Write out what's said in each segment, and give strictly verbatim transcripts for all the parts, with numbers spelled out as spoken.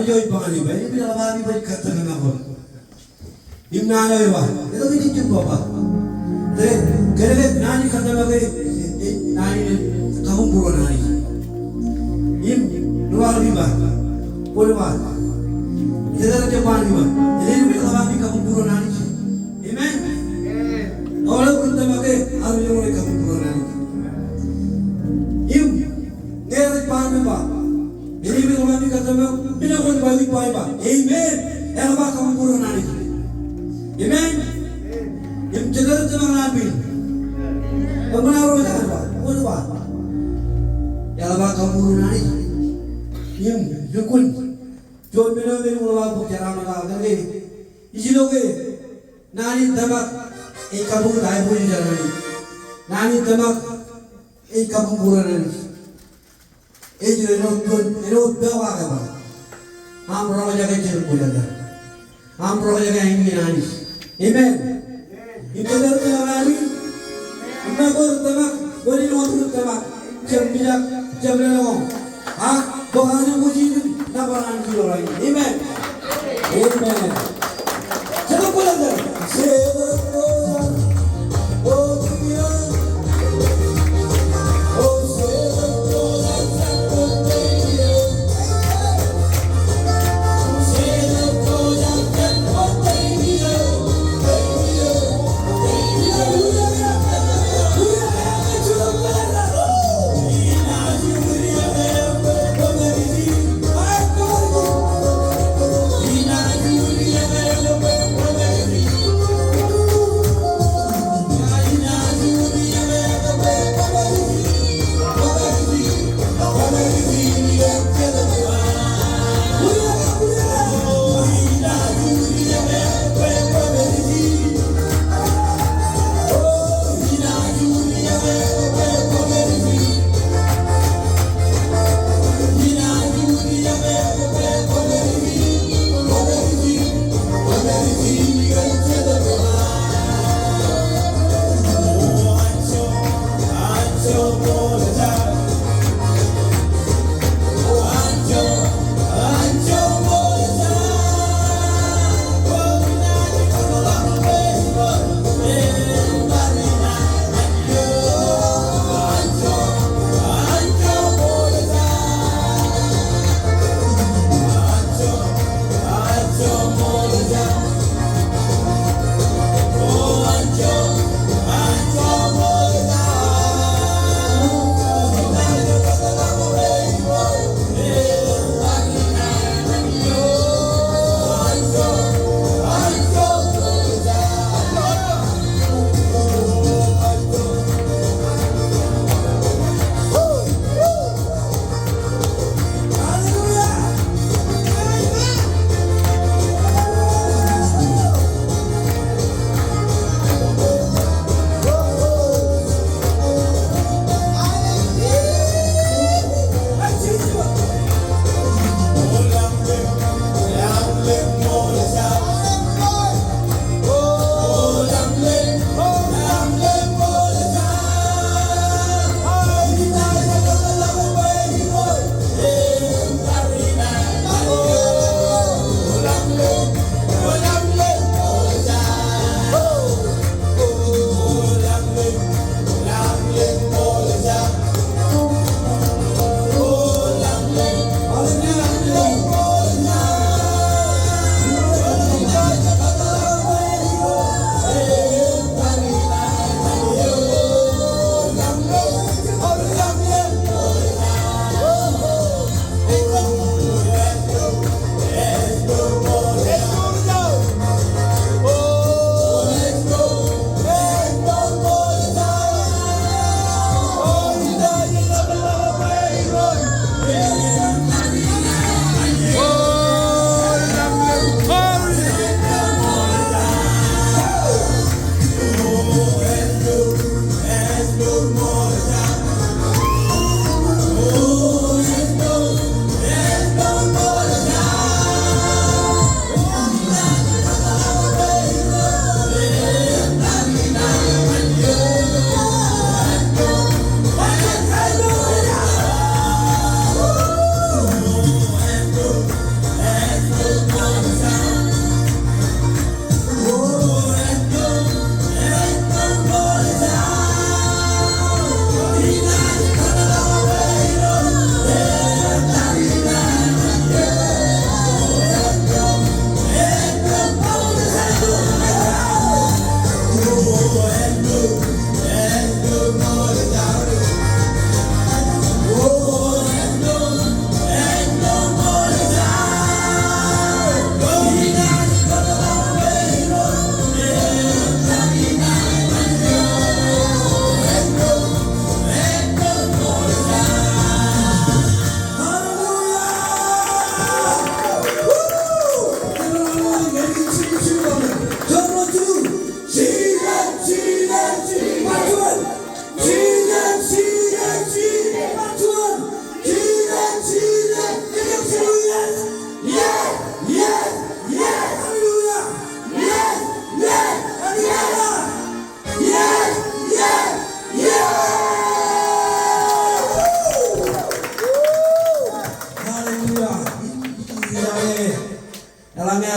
Eo ej ba ñan e ba, eñin eḷap ami baj kōttōmak wōt. Im naan eo ej ba, etke ej jab ba ba, ke, ke naan eo kōttōmak e, e, naan eo ej kabuñbūruon Anij. Im, ri-wa eo ej ba, kwōn ba, etke ej ba ñan e ba, eñin eḷap ami kabuñbūruon Anij. Amen. Aolep ri tōmak e, ear jab kabuñbūruon Anij. Im, ñe rej ba ñan e ba, eñin eḷap ami kōttōmak, men eo kwōn ba, ij ba, ij ba, amen. Eḷap aō kabuñbūruon Anij. Amen. Im jet ri tōmak ṇa pen, eṃṃan aō roñjake ba, kwōn ba, eḷap aō kabuñbūruon Anij. Im, lukkuun juon men eo me eḷap aō bōk jeraaṃṃan ḷọk kōn ke ij lo ke naan in tōmak ej kabuñbūruon Anij. Naan in tōmak ej kabuñbūruon Anij. Ej āinwōt, āinwōt pād kake ba, aṃ roñjake jet kwōj jar. Aṃ roñjake ainikien Anij. Amen. Im jet ri tōmak ṇa pen, im ṃōk ri tōmak, kwōj āinwōt ri tōmak, jab mijak, jab lōḷñọñ. Ak bōk aolep wōj in im nōbar Anij ilo rainin. Amen. Amen. Jet kwōj jar.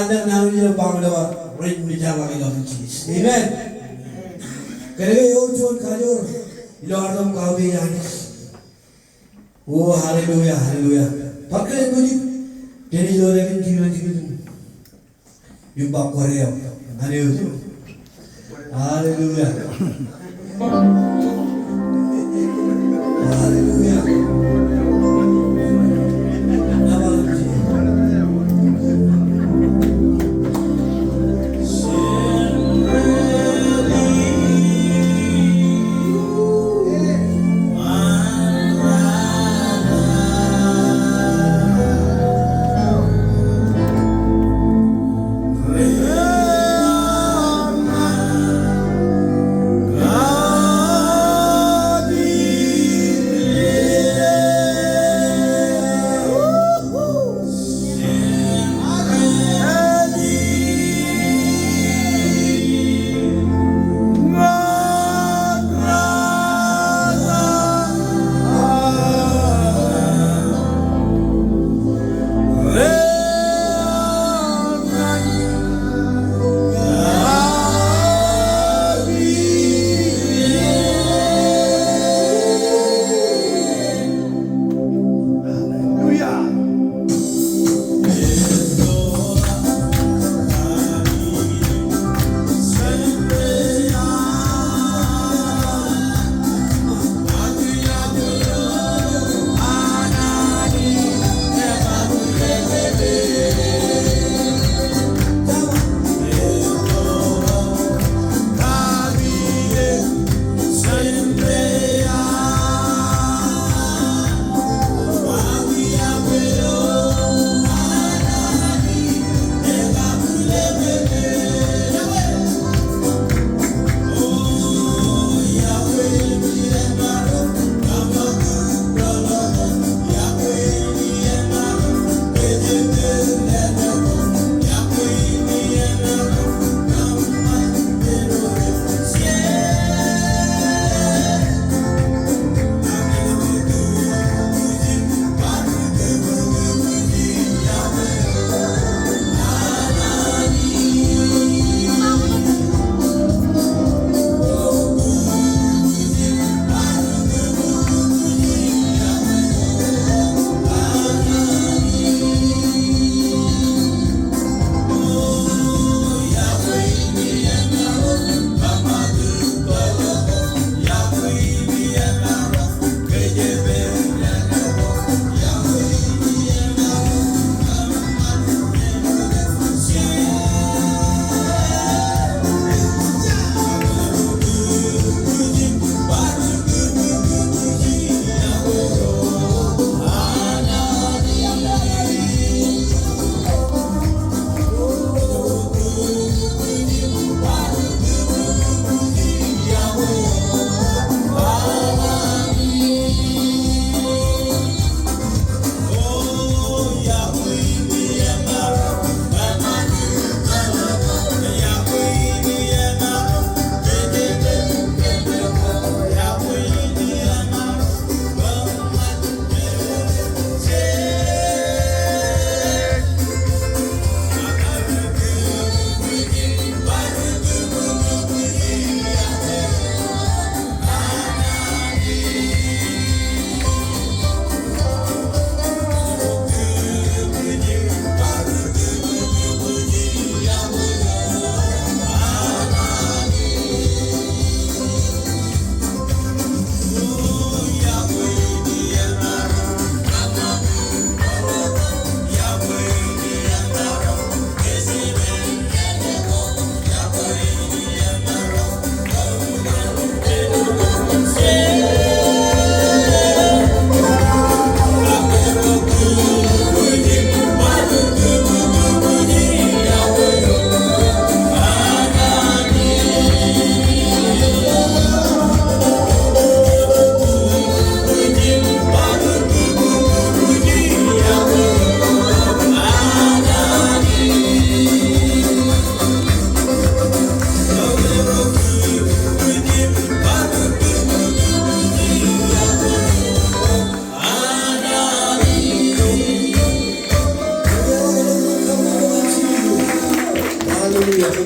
Naan eo ilo baṃle eo rej mejaḷ ḷọk ilo Jisōs. Amen. Kōnke ewōr juon kajoor ilo ad itok im kautiej Anij. O, hallelujah, hallelujah. Bar kilen bwijin, Dennis eo rej kōn jikin jikin im ba kwōj eo ñan eok. Hallelujah. Hallelujah.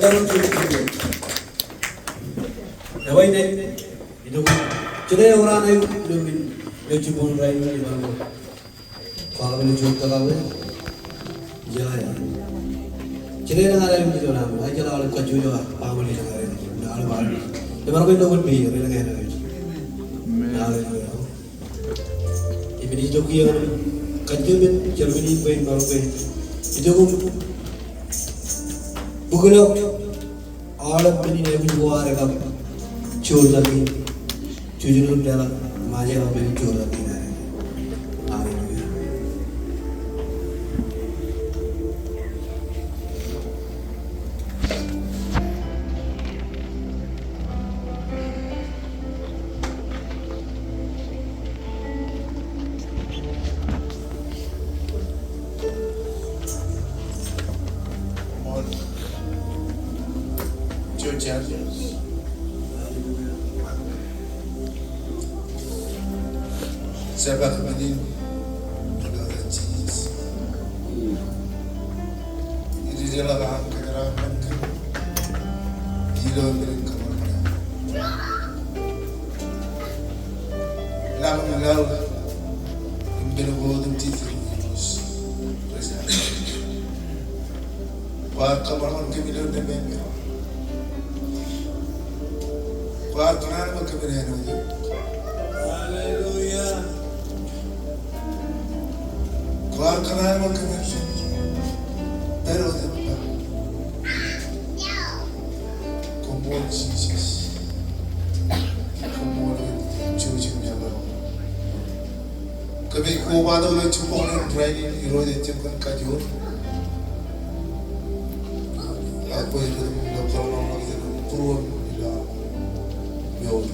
Ewōr ilo jibboñ rainin, ilo jibboñ rainin, ilo Kwaḷọk ilo juon kakawōj. Jeḷā, jeḷā ñan aolep ijo naan, ak jeḷā aolep kajjojo, ak baaṃle ñan aolep, ñan aolep, aolep. Emaroñ ke ilo wōt me rej ñan aolep. Amen. Hallelujah. Im ij itok kiiō kajjioñ men, jeḷā men in bwe in maroñ ke itok im bōk ilo aolep men in aikuj ko ad kab joortak in, jejjet in leḷọk Ṃajeḷ men in joortak in ad. Hallelujah. Jejjet. Jabōt men in, ilo etan Jisōs. Ij jeḷā kōn kōjeraaṃṃan kōm ilo men in kōṃṃan. Laḷ im laḷ im men ko otemjej ilo Jisōs. Kwaar kōṃanṃan kōm ilo neme eo. Kwaar kōṇaan bwe kōmin āinwōt eok. Hallelujah. Kwaar kōṇaan bwe kōmin pād wōt eok. Koṃṃool Jisōs. Koṃṃool Jisōs. Kōmij kobatok ilo jibboñōn in rainin, Irooj, ejjab kōn kajoor. Ak bwe ilo kōḷmānḷọkjeṇ būruōm ilo mour.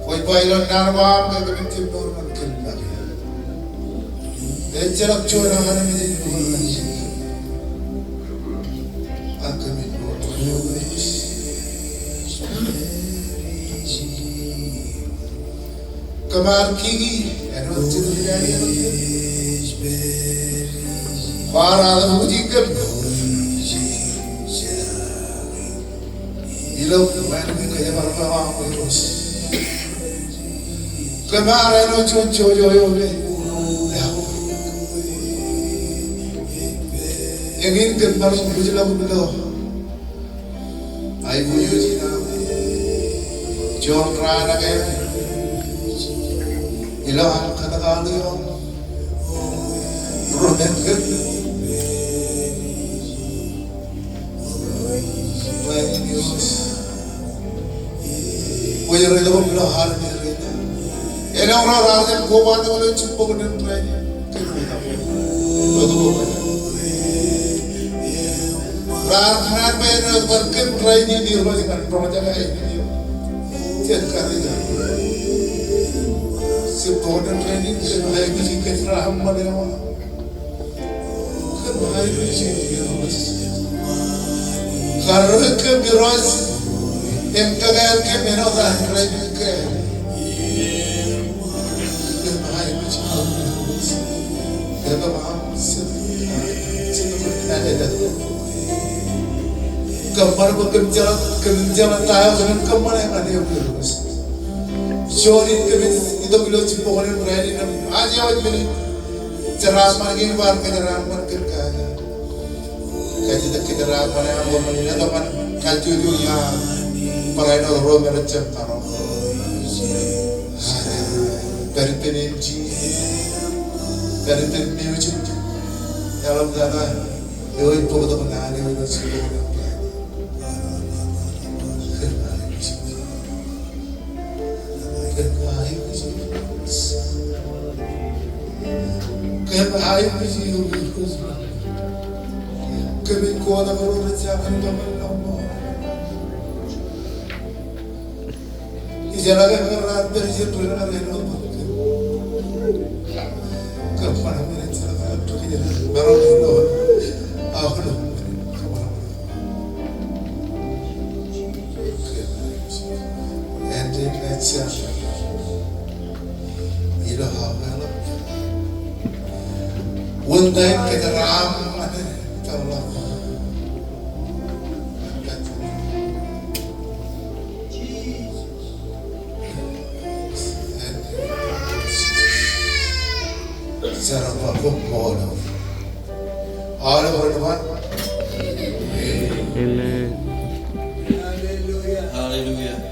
Kwōj ba ilo naan ko aṃ ke kōmij jab mour ñan kōm make. Ejjeḷọk juon aṃ eṇ im ejjeḷọk juon aṃ eṇ. Ak kōmij mour. Kōm ar kiki āinwōt jet eo ej kiki. Kwaar aikuj kōm. Ilo wāween kōjparok eo aṃ Irooj. Kōm ar āinwōt juon jojo eo me. Eñin kōm maroñ bwijlọk ilo aikuj eo ej inaaj juon raan ak eṇ ilo an kōtḷọk eo. Ro men kōm. Kwōj rej ḷọk ilo armej ro. Āinwōt ro raar jab kobatok ilo jibboñōn in rainin. Raar kōṇaan bwe āinwōt bar kōm rainin Irooj ñan roñjake aikuj eo. Jen karuj. Jibboñōn in rainin kōm aikuj kōjeraaṃṃan eo aṃ. Kōm aikuj Irooj. Karreoik kōm Irooj. Im kōkāāl kōm āinwōt an rainin ke. Kōm aikuj Irooj. Kōm aikuj Irooj. Kōṃṃan bwe kōm jeḷā, kōm jeḷā ta eo kōmin kōṃṃane ñan eok Irooj. Juon in kōmij itok ilo jibboñōn in rainin im ajewōj men in jeraaṃṃan kein, bar kōjeraaṃṃan kōm kake. Kajjitōk kōjeraaṃṃan eo aṃ, kōṃṃan eo aṃ, kajjojo ñan barāinwōt ro me rej jab maroñ. Pād ippān M T, pād ippān music, eḷaptata eo ej bōktok naan eo ilo jibboñōn in. Kōm aikuj Irooj. Kōm aikuj Irooj. Kōmij kobatok ilo ri jabōn kōṃṃan ḷọk ṃool. Ijeḷā ke raar pād ijin ri raar āinwōt kōm. Kōṃṃan men in jeḷā ke maroñ ilo aolep men in kōṃṃan. Āindein naaj ilo aolep. Wōn ta in kōjeraaṃṃan eo aṃ? Aolep ren ba, amen. Hallelujah.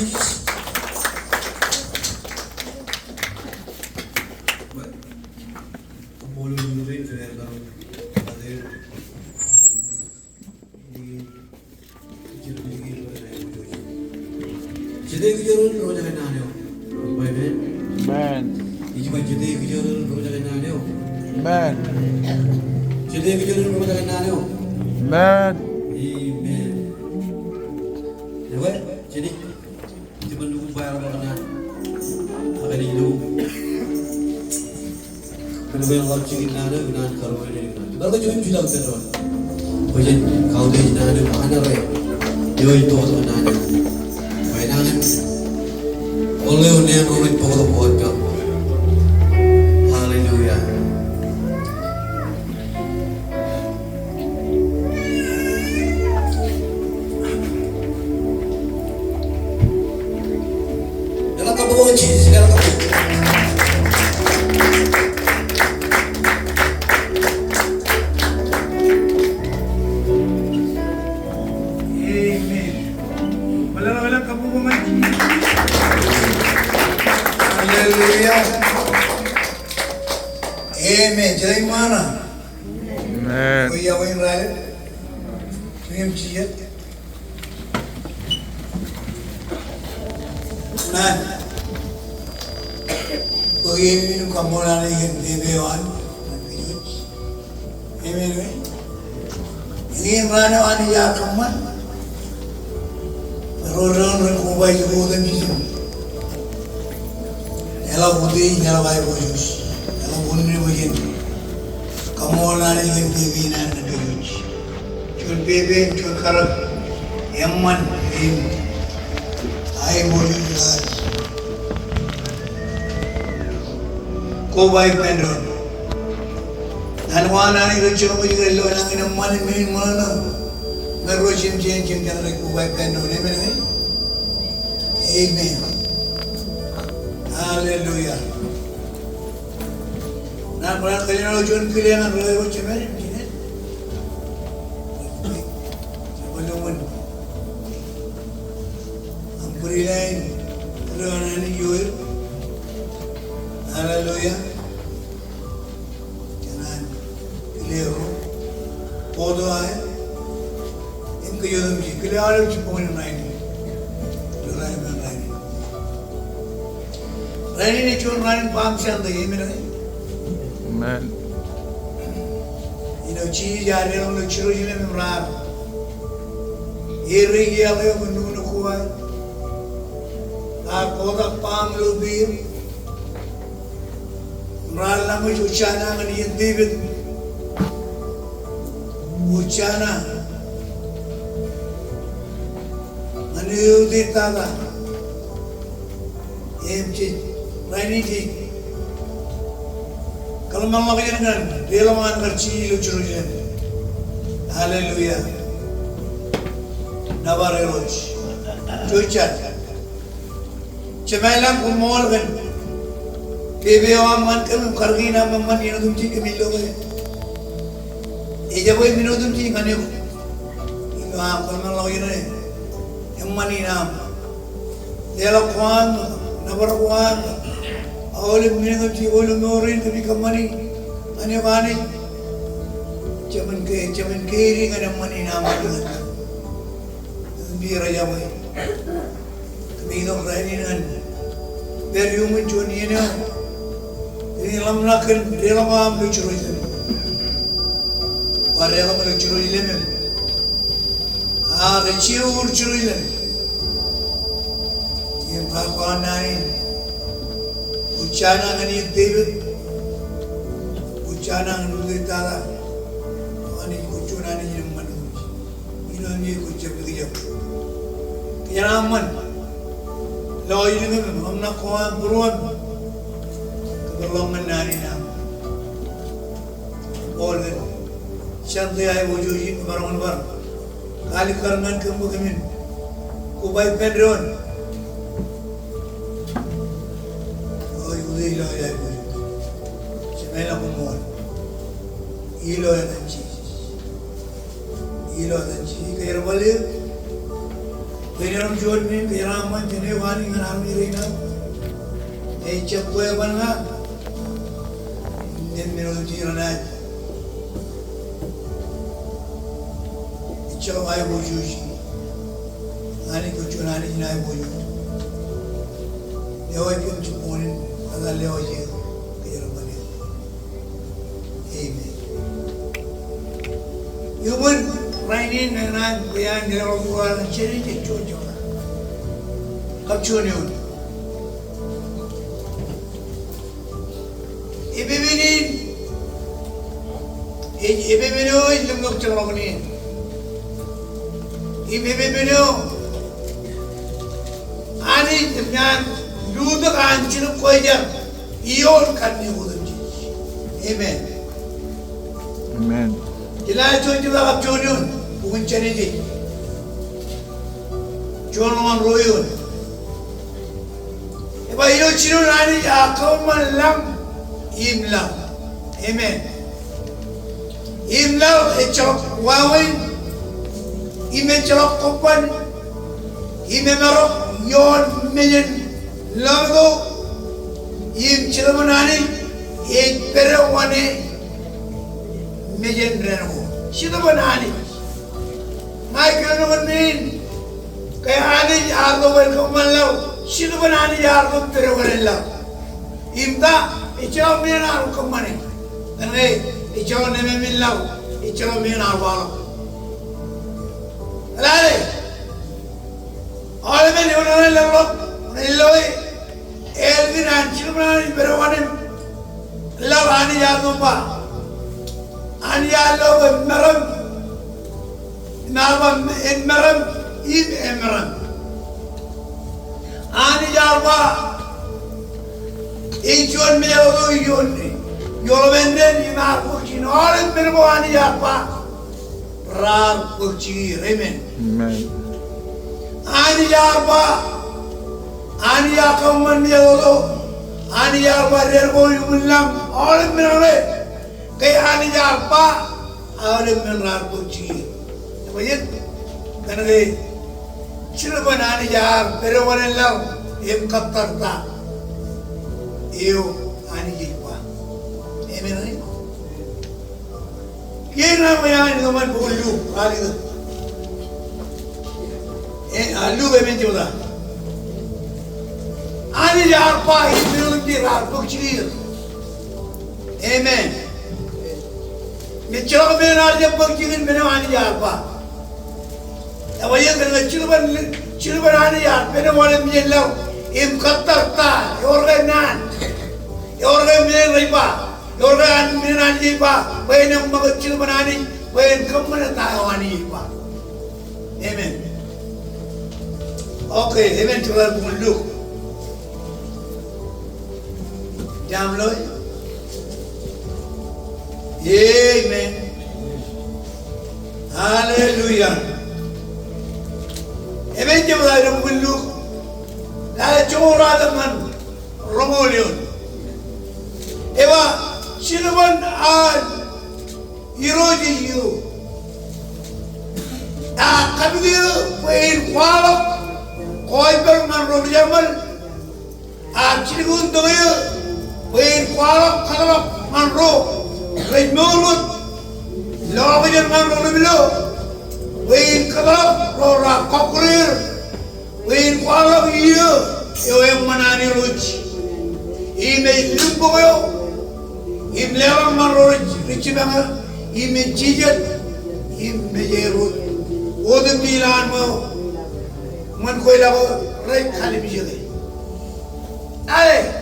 Jete kijeran ro jake naan eo. Amen. Amen. Ij ba jete kijeran ro jake naan eo. Amen. Jete kijeran ro jake naan eo. Amen. Amen. Ewe, jete Jibin lukkuun ba aer bar naan. Ak ilo. Kōn bwe en ḷak jikin naan eo, naan karuwaineneik naan. Bar juon jilak eo. Bwe jen kautiej naan eo, an eo rej. Eo ej toktok naan eo. Bwe naan eo. Ole eo neen ro rej bōktok bōktok. Hallelujah. Amen. Hallelujah. Amen. Jete ṃōṇōṇō. Amen. Bwe iọkwe in raelep. Bwe im jijet. Naan. Bwe kōn im kaṃṃoolol Anij kōn pepe eo an. Amen, amen. Eñin raan eo Anij ear kōṃṃan. Ro doon ren kobaik ilo otemjej in. Eḷap utiej, eḷap aiboojoj. Eḷap unin bwe jen kaṃṃoolol Anij kōn pepe in an kōj. Juon pepe, juon karōk, eṃṃan im aiboojoj ilo ad kobaik ippān doon. Naan ko an Anij rej jino kōj ke ilo nañin eṃṃan im men in ṃōṇōṇō. Im ro jemjein, jemjein rej kobaik ippān doon. Amen, amen. Amen. Hallelujah. Naan bwe en kōjenolọk juon kile ñan ro eo jemān im jined. Jebwālọmọọr. Aṃ bwidej in, kile ñan Anij ioer. Hallelujah. Kōn an kile ro. Bōktok aer. Im kile aolep jibboñōn in rainin. Ilo rainin, rainin. Rainin ej juon raan in Palm Sunday, amen, amen. Amen. Ilo Jisōs ear deḷọñ ilo Jerusalem im raar errā ilo eḷap eo kōn lukkuun kobaik. Raar kotak palm ilo peier. Raar laṃōj Ojjana ñan iien Devid. Ojjana ñan eutiej tata. Im jej, rainin jej kōḷmānḷọkjeṇ ñan deḷọñ an kar Jisōs ilo Jerusalem. Hallelujah. Nōbar Irooj. Jouj jar. Jemem ilañ koṃṃool kōn pepe eo aṃ ñan kōm im karōk in aṃ eṃṃan iien otemjej kōmij lo ke. Ejabwe men otemjej ñan eok. Im aṃ kōḷmānḷọkjeṇ eṃṃan in aṃ. Leḷọk ko aṃ, nōbar ko aṃ. Aolep men kōmij, aolep mour in kōmij kōṃṃani ñan eok Anij. Jemān ke, jemān keidi ñan eṃṃan in aṃ. Im ejabwe. Kōmij itok rainin ñan pād iuṃwin juon iien eo. Kōmij ḷōmṇak kōn deḷọñ eo aṃ ilo Jerusalem. Kwaar deḷọñ ilo Jerusalem im. Ak rej jeur Jerusalem. Im kwaar kōṇaan naan in. Ojjana ñan iien Devid. Ojjana ñan eutiej tata. Anij, kwōj juon Anij in eṃṃan. Ilo eṃṃan kwōj jab likjab. Kōjeañ eṃṃan. Lo ilo eṃṃan, ḷōmṇak ko aṃ būruōm. Kōmij ḷōmṇak naan in aṃ. Ṃool kōn Sunday aiboojoj in kōmaroñ in bar kaalikkar ñan kōm bwe kōmin kobaik ippān doon. O, ilo, ilo, ilo, ilo. Jemem ilañ koṃṃool. Ilo etan Jisōs. Ilo etan Jisōs, kōjerbal eō. Kōjro juon men, kōjro ṃōj, kōjro eo Anij ñan armej rein aō. Ejjab kwe ban ña. Innām men otemjej renaaj ejjeḷọk aiboojoj. Anij kwōj juon Anij in aiboojoj. Eo ej kōm jibboñōn in etal lewōj eō. Kōjro ṃōj eō. Amen. Iuṃwin rainin ña ij kōṇaan bwe en leḷọk ṃokta ñan Jenesis juon jebta. Kab juon eoon. Epepen in, ej epepen eo ej limñok jeḷọk in. Im epepen eo Anij eṃōj an lutōk an jilōk ko jar ioon kanniōk otemjej. Amen. Amen. Jenesis juon jebta kab juon eoon, bok in Jenesis. Juon ḷọk ñan ruo eoon. Ej ba ilo jinoin Anij ear kōṃṃan lañ im laḷ. Amen. Im laḷ ejjeḷọk wāween, im ejjeḷọk kobban, im emarok ioon mejān ḷōmṇak, im Jetōb an Anij ej pād wōṇāān mejān dān ko. Jetōb an Anij. Ña ij kōnono kōn men in, ke Anij ear itok im kōṃṃan laḷ, Jetōb an Anij ear itok im pād wōṇāān laḷ. Im ta, ejjeḷọk men ear kōṃṃane. Kōnke ejjeḷọk nemāmein laḷ, ejjeḷọk men ear waḷọk. Lale, aolepen eoon eo ej leḷọk, ej lo e, ālikin an Jetōb an Anij pād wōṇāān laḷ, Anij ear itok im ba, Anij ear lo bwe meram, im ear ba en meram, im emeram. Anij ear ba, ej juon mejaḷ eo ioon, ioon ḷōmṇak, im ear bōk jikin. Aolep men ko Anij ear ba, raar bōk jikier. Amen. Amen. Anij ear ba, Anij ear kōṃṃan mejaḷ eo, Anij ear ba dān ko iuṃwin lañ, aolep men ṇe. Ke Anij ear ba, aolep men raar bōk jikier. Ej ba, kōnke Jetōb an Anij ear pād wōṇāān laḷ im kōttar ta eo Anij ej ba. Amen. Kiiō ña ij kōṇaan bok in Luk, alikin. E, a, Luk emān jebta. Anij ear ba, im men otemjej raar bōk jikier. Amen. Im ejjeḷọk men ear jab bōk jikin men eo Anij ear ba. Ej ba, ej kōnke Jetōb an, Jetōb an Anij ear pād wōṇāān mejān laḷ im kōttar ta, ewōr ke naan, ewōr ke men rej ba, ewōr ke an men Anij ej ba, bwe en eṃṃakūt Jetōb an Anij, bwe en kōṃṃane ta eo Anij ej ba. Amen. Okay, amen. Jebta bok in Luk. Jam lo. Amen. Hallelujah. Amen. Jebta ilo bok in Luk. Lale joñoul ruatimjuon ñan roñoul eoon. Ej ba, Jetōb an Irooj eo ear kapik eō bwe en kwaḷọk kōjparok ñan ro ri jeṃḷọk. Ak jilkintok eō bwe en kwaḷọk kōtḷọk ñan ro rej mour wōt, lọkjeṇ ñan ro ri pilo, bwe en kōtḷọk ro raar kọkkure er, bwe en kwaḷọk iiō eo eṃṃan an Irooj. Im ej limbōk eō, im leḷọk ñan ro ri jipañ eō, im ej jijet, im mejāer wōt. Otemjej ilowaan ṃweo, ṃōn kweilọk eo rej kalimjeke. Āinwōt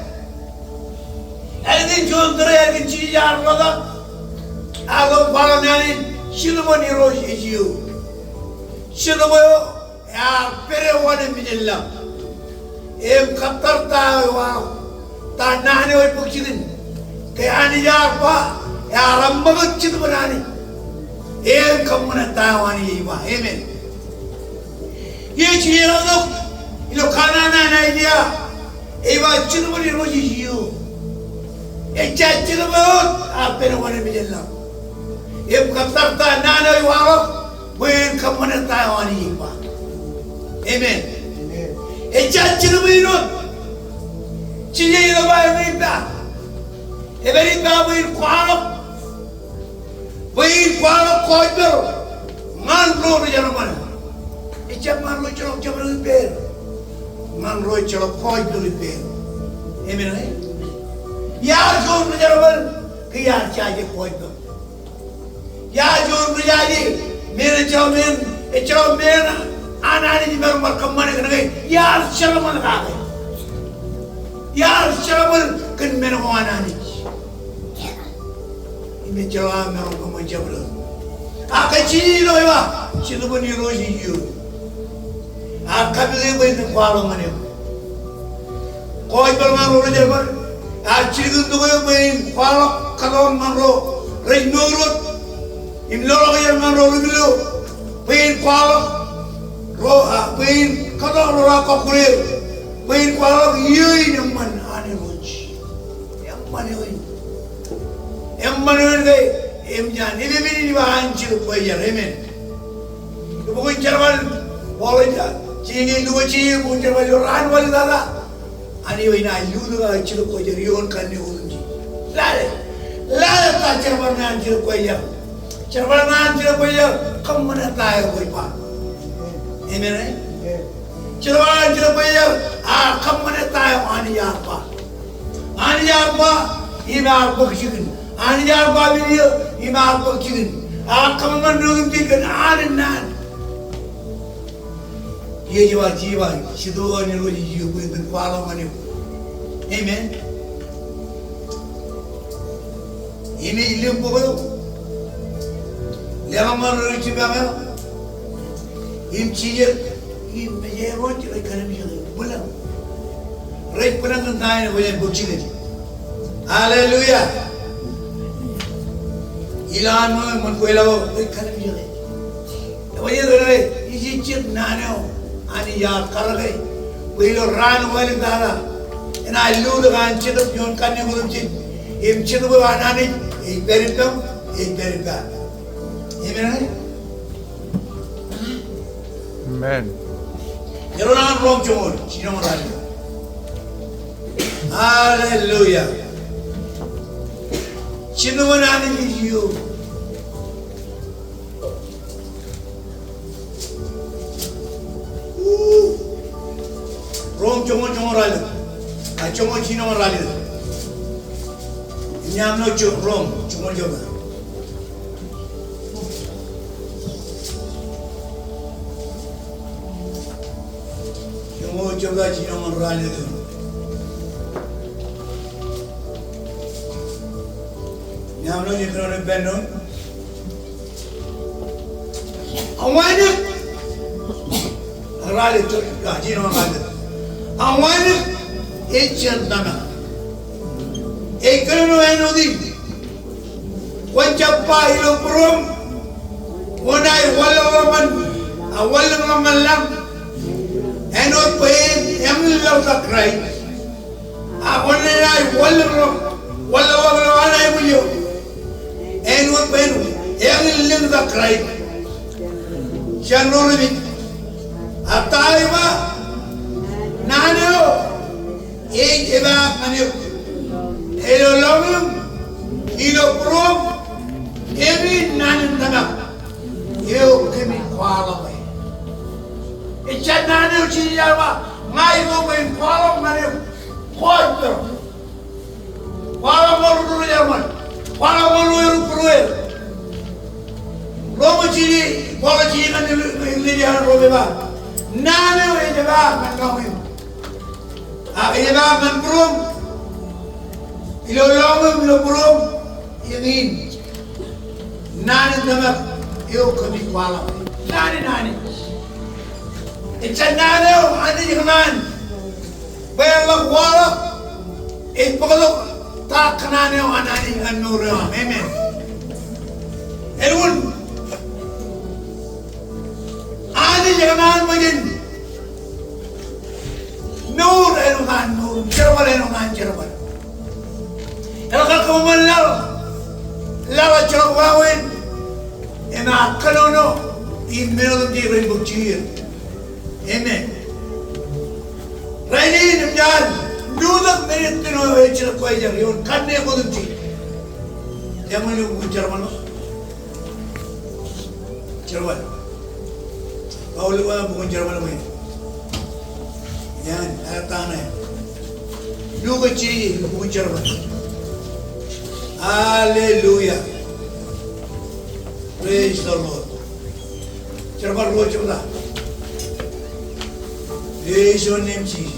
ālikin juon tōre, ālikin Jisōs ear ḷotak, ear ḷotak im kwaḷọk naan in, Jetōb an Irooj ej eō. Jetōb eo ear pād wōṇāān mejān laḷ im kōttar ta eo ear, ta naan eo ej bōk jikin. Ke Anij ear ba, ear eṃṃakūt Jetōb an Anij, en kōṃṃane ta eo Anij ej ba. Amen. Ej jeḷā tok ilo kanaan an Aiseia, ej ba Jetōb an Irooj ej eō. Ejja Jetōb eo wōt ear pād wōṇāān mejān laḷ im kōttar ta naan eo ej waḷọk bwe en kōṃṃane ta eo Anij ej ba. Amen. Amen. Ejja jitōb in wōt. Jisōs ej ba, ej ba, ej ba bwe in kwaḷọk, bwe in kwaḷọk gospel ñan ro ri jerbal. Ejjab ñan ro ejjeḷọk jabdewōt ippāer, ñan ro ejjeḷọk gospel ippāer. Amen, e? Iar juon ri jerbal ke iar jaje gospel. Iar juon ri jaje, men ejjeḷọk men, ejjeḷọk men an Anij imaroñ bar kōṃṃane kōn ke iar jerbal kake. Iar jerbal kōn men ko an Anij. Im ejjeḷọk aō maroñ kōṃṃan jabdewōt. Ak ke Jisōs ilo ej ba, Jetōb in Irooj ej iiō. Ak kapit eō bwe jen kwaḷọk ñan eok. Gospel ñan ro ri jerbal. Ak jilkintok eō bwe in kwaḷọk kōtḷọk ñan ro rej mour wōt im loḷọk ier ñan ro ri milo. Bwe in kwaḷọk ro, a, bwe in kōtḷọk ro raar kọkkure eō. Bwe in kwaḷọk iiō in eṃṃan an Irooj. Eṃṃan eo in. Eṃṃan eo in ke eṃōj an. Epepen in ej ba an Jetōb Kwōjarjar. Amen. Ibukun jerbal, Paul ej ba, jeje, lukkuun jeje, ibukun jerbal ilo raan walitata. Anij eo inaaj lutōk aō Jetōb Kwōjarjar ioon kanniōk otemjej. Lale. Lale ta jerbal ṇe an Jetōb Kwōjarjar. Jerbal ṇe an Jetōb Kwōjarjar, kōṃṃane ta eo kwōj ba. Amen, e? Jerbal ṇe an Jetōb Kwōjarjar, a kōṃṃane ta eo Anij ear ba. Anij ear ba, im ear bōk jikin. Anij ear ba men eo, im ear bōk jikin. A kōṃṃan otemjej kōn an naan. Ej ba, ej ba, Jetōb in Irooj ej iiō bwe jen kwaḷọk ñan eok. Amen. Im ej lōñ bok eo. Leḷọk ñan ro rej jipañ eok. Im jijet, im mejeḷ ro rej kōnōmjeke, bwilōñ. Rej bwilōñ kōn ta eo kwōj bōk jikin. Hallelujah. Ilo an ṃōk, ṃōk kwe ḷọk rej kōnōmjeke. Ewōr jet, ej jet naan eo Anij ear karōke bwe ilo raan walitata enaaj lutōk an Jetōb ioon kanniōk otemjej. Im Jetōb eo an Anij ej pād ippaṃ, ej pād ippa. Amen. Amen. Eḷap ñan Rom joñoul, jinoñoul ralitōk. Hallelujah. Jinoñoul, Anij ej iiō. Rom joñoul, joñoul ralitōk. A, joñoul, jinoñoul ralitōk. Im ña ilo jo-, Rom joñoul jebta. Joñoul jebta, jinoñoul ralitōk. Ña ilo jebta eo ej pād ṇe. Ak wānōk. Ak ralitōk, jinoñoul ralitōk. Ak wānōk ej jān tōmak. Ej kōnono āinwōt in. Kwōn jab ba ilo būruōṃ, kwōnaaj wanlōñḷọk ñan, a, wanlōñḷọk ñan lañ. Āinwōt bwe en eñin laḷtak Kraist. A kwōnaaj wanlōñḷọk, wanlōñḷọk ilo an aikuj eo. Āinwōt bwe en eñin lōñtak Kraist jān ro remej. A ta eo ba, naan eo ej epaak ñan eok ilo lọñiṃ, ilo būruōṃ, eñin naan in tōmak eo kōmij kwaḷọke. Ejja naan eo Jisōs ear ba, ña ij iiō bwe in kwaḷọk ñan eok. Kwaḷọk ñan ro ri jerbal. Kwaḷọk ñan ro ri būrueer. Rom jiljino, Paul jiljino ñan ri-, ri-, ri-, Rom ej ba, naan eo ej epaak ñan lọñiṃ. Ak ej epaak ñan būruōṃ. Ilo lọñiṃ, ilo būruōṃ, eñin naan in tōmak eo kōmij kwaḷọke. Naan in Anij. Ejja naan eo Anij ekōṇaan bwe en ḷak waḷọk, ej bōktok ta kōṇaan eo an Anij ñan mour eo aṃ. Amen. Āinwōt Anij ekōṇaan bwe jen mour āinwōt an mour, jerbal āinwōt an jerbal. Eḷak kōṃṃan laḷ, laḷ ejjeḷọk wāween, im ear kōnono im men otemjej ren bōk jikier. Amen. Rainin im jab lutōk men in eo ej Jetōb Kwōjarjar ioon kanniōk otemjej. Eṃṃan ilo bukun Jerbal ṇe? Jerbal. Paul ej ba bukun Jerbal ṇe. Eñin, eñin. Luk ej bukun Jerbal. Hallelujah. Praise the Lord. Jerbal ruo jebta. Praise your name, Jesus.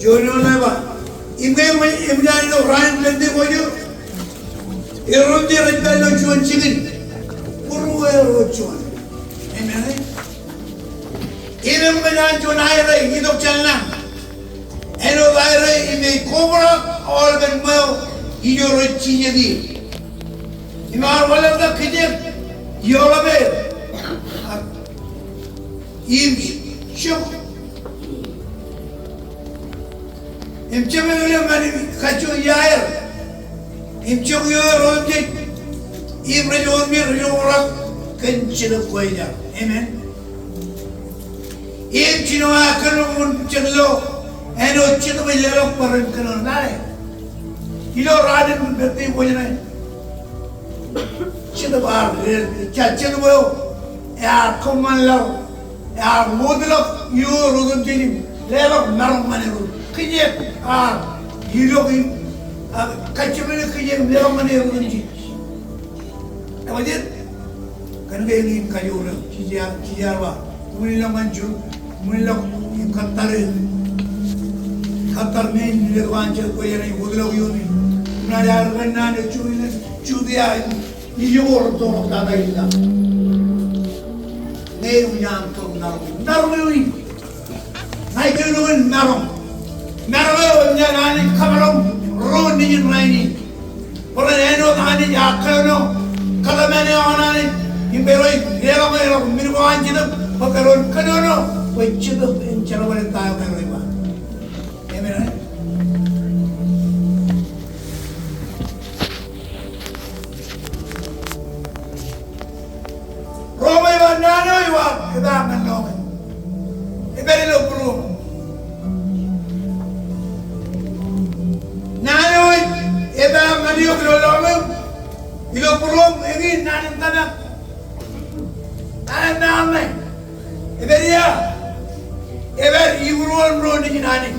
Juon eo ej ba, im ke eṃōj an ilo raan in Pentekost, erom rej pād ilo juon jikin, būrueer ro juon. Amen. Im eṃōj an juon aere itok jān lañ. Āinwōt aere im ej kobrak aolepen ṃweo ijo rej jijet ie. Im ear wanlaḷtak kijek ioḷapāer. Im jok. Im jemān eo ilo ñan im kajjojo iaer. Im jok ioer otemjej. Im rej wōnṃaanḷọk rej kobrak kōn Jetōb Kwōjarjar. Amen. Im jino ear kōnono jet lo, āinwōt Jetōb ej leḷọk bwe ren kōnono ṇe. Ilo raan in Pentekost ṇe. Jetōb ear, ejja Jetōb eo ear kōṃṃanḷọk, ear wōtlọk ioer otemjej im leḷọk maroñ ñan er. Kijek ear ilọk im, a, kajjioñ leḷọk kijek im leḷọk ñan er otemjej. Eṃōj an Kōn ke eñin kajoor eo, Jisōs, Jisōs ear ba, ṃwilinḷọk ñan Ju, ṃwilinḷọk im kōttar, kōttar men in letok an Jetōb Kwōjarjar ej wōtlọk ioon in. Im ña ear kōnnaan eo Ju, Judia, im ijoko rūtto ḷọk tata ila. Ñe eṃōj an tok maroñ, maroñ eo in. Ña ij kōnono kōn maroñ. Maroñ eo eṃōj an Anij kōmaroñ ro nejin rainin. Bwe ren āinwōt Anij ear kōnono kōtmān eo an Anij im kōrā eo ej leḷọk, leḷọk men ko an Jetōb bwe kōrā eo kōnono bwe Jetōb en jerbal ta eo kōrā eo ba. Amen. Rom ej ba naan eo ej ba etaak ñan lọñiō. Ej pād ilo būruōṃ. Naan eo ej etaak ñan eok ilo lọñiō. Ilo būruōṃ eñin naan in tōmak. Naan in tōmak ṇe. Ej pād ia. Ej pād ibūruon ro nejin Anij.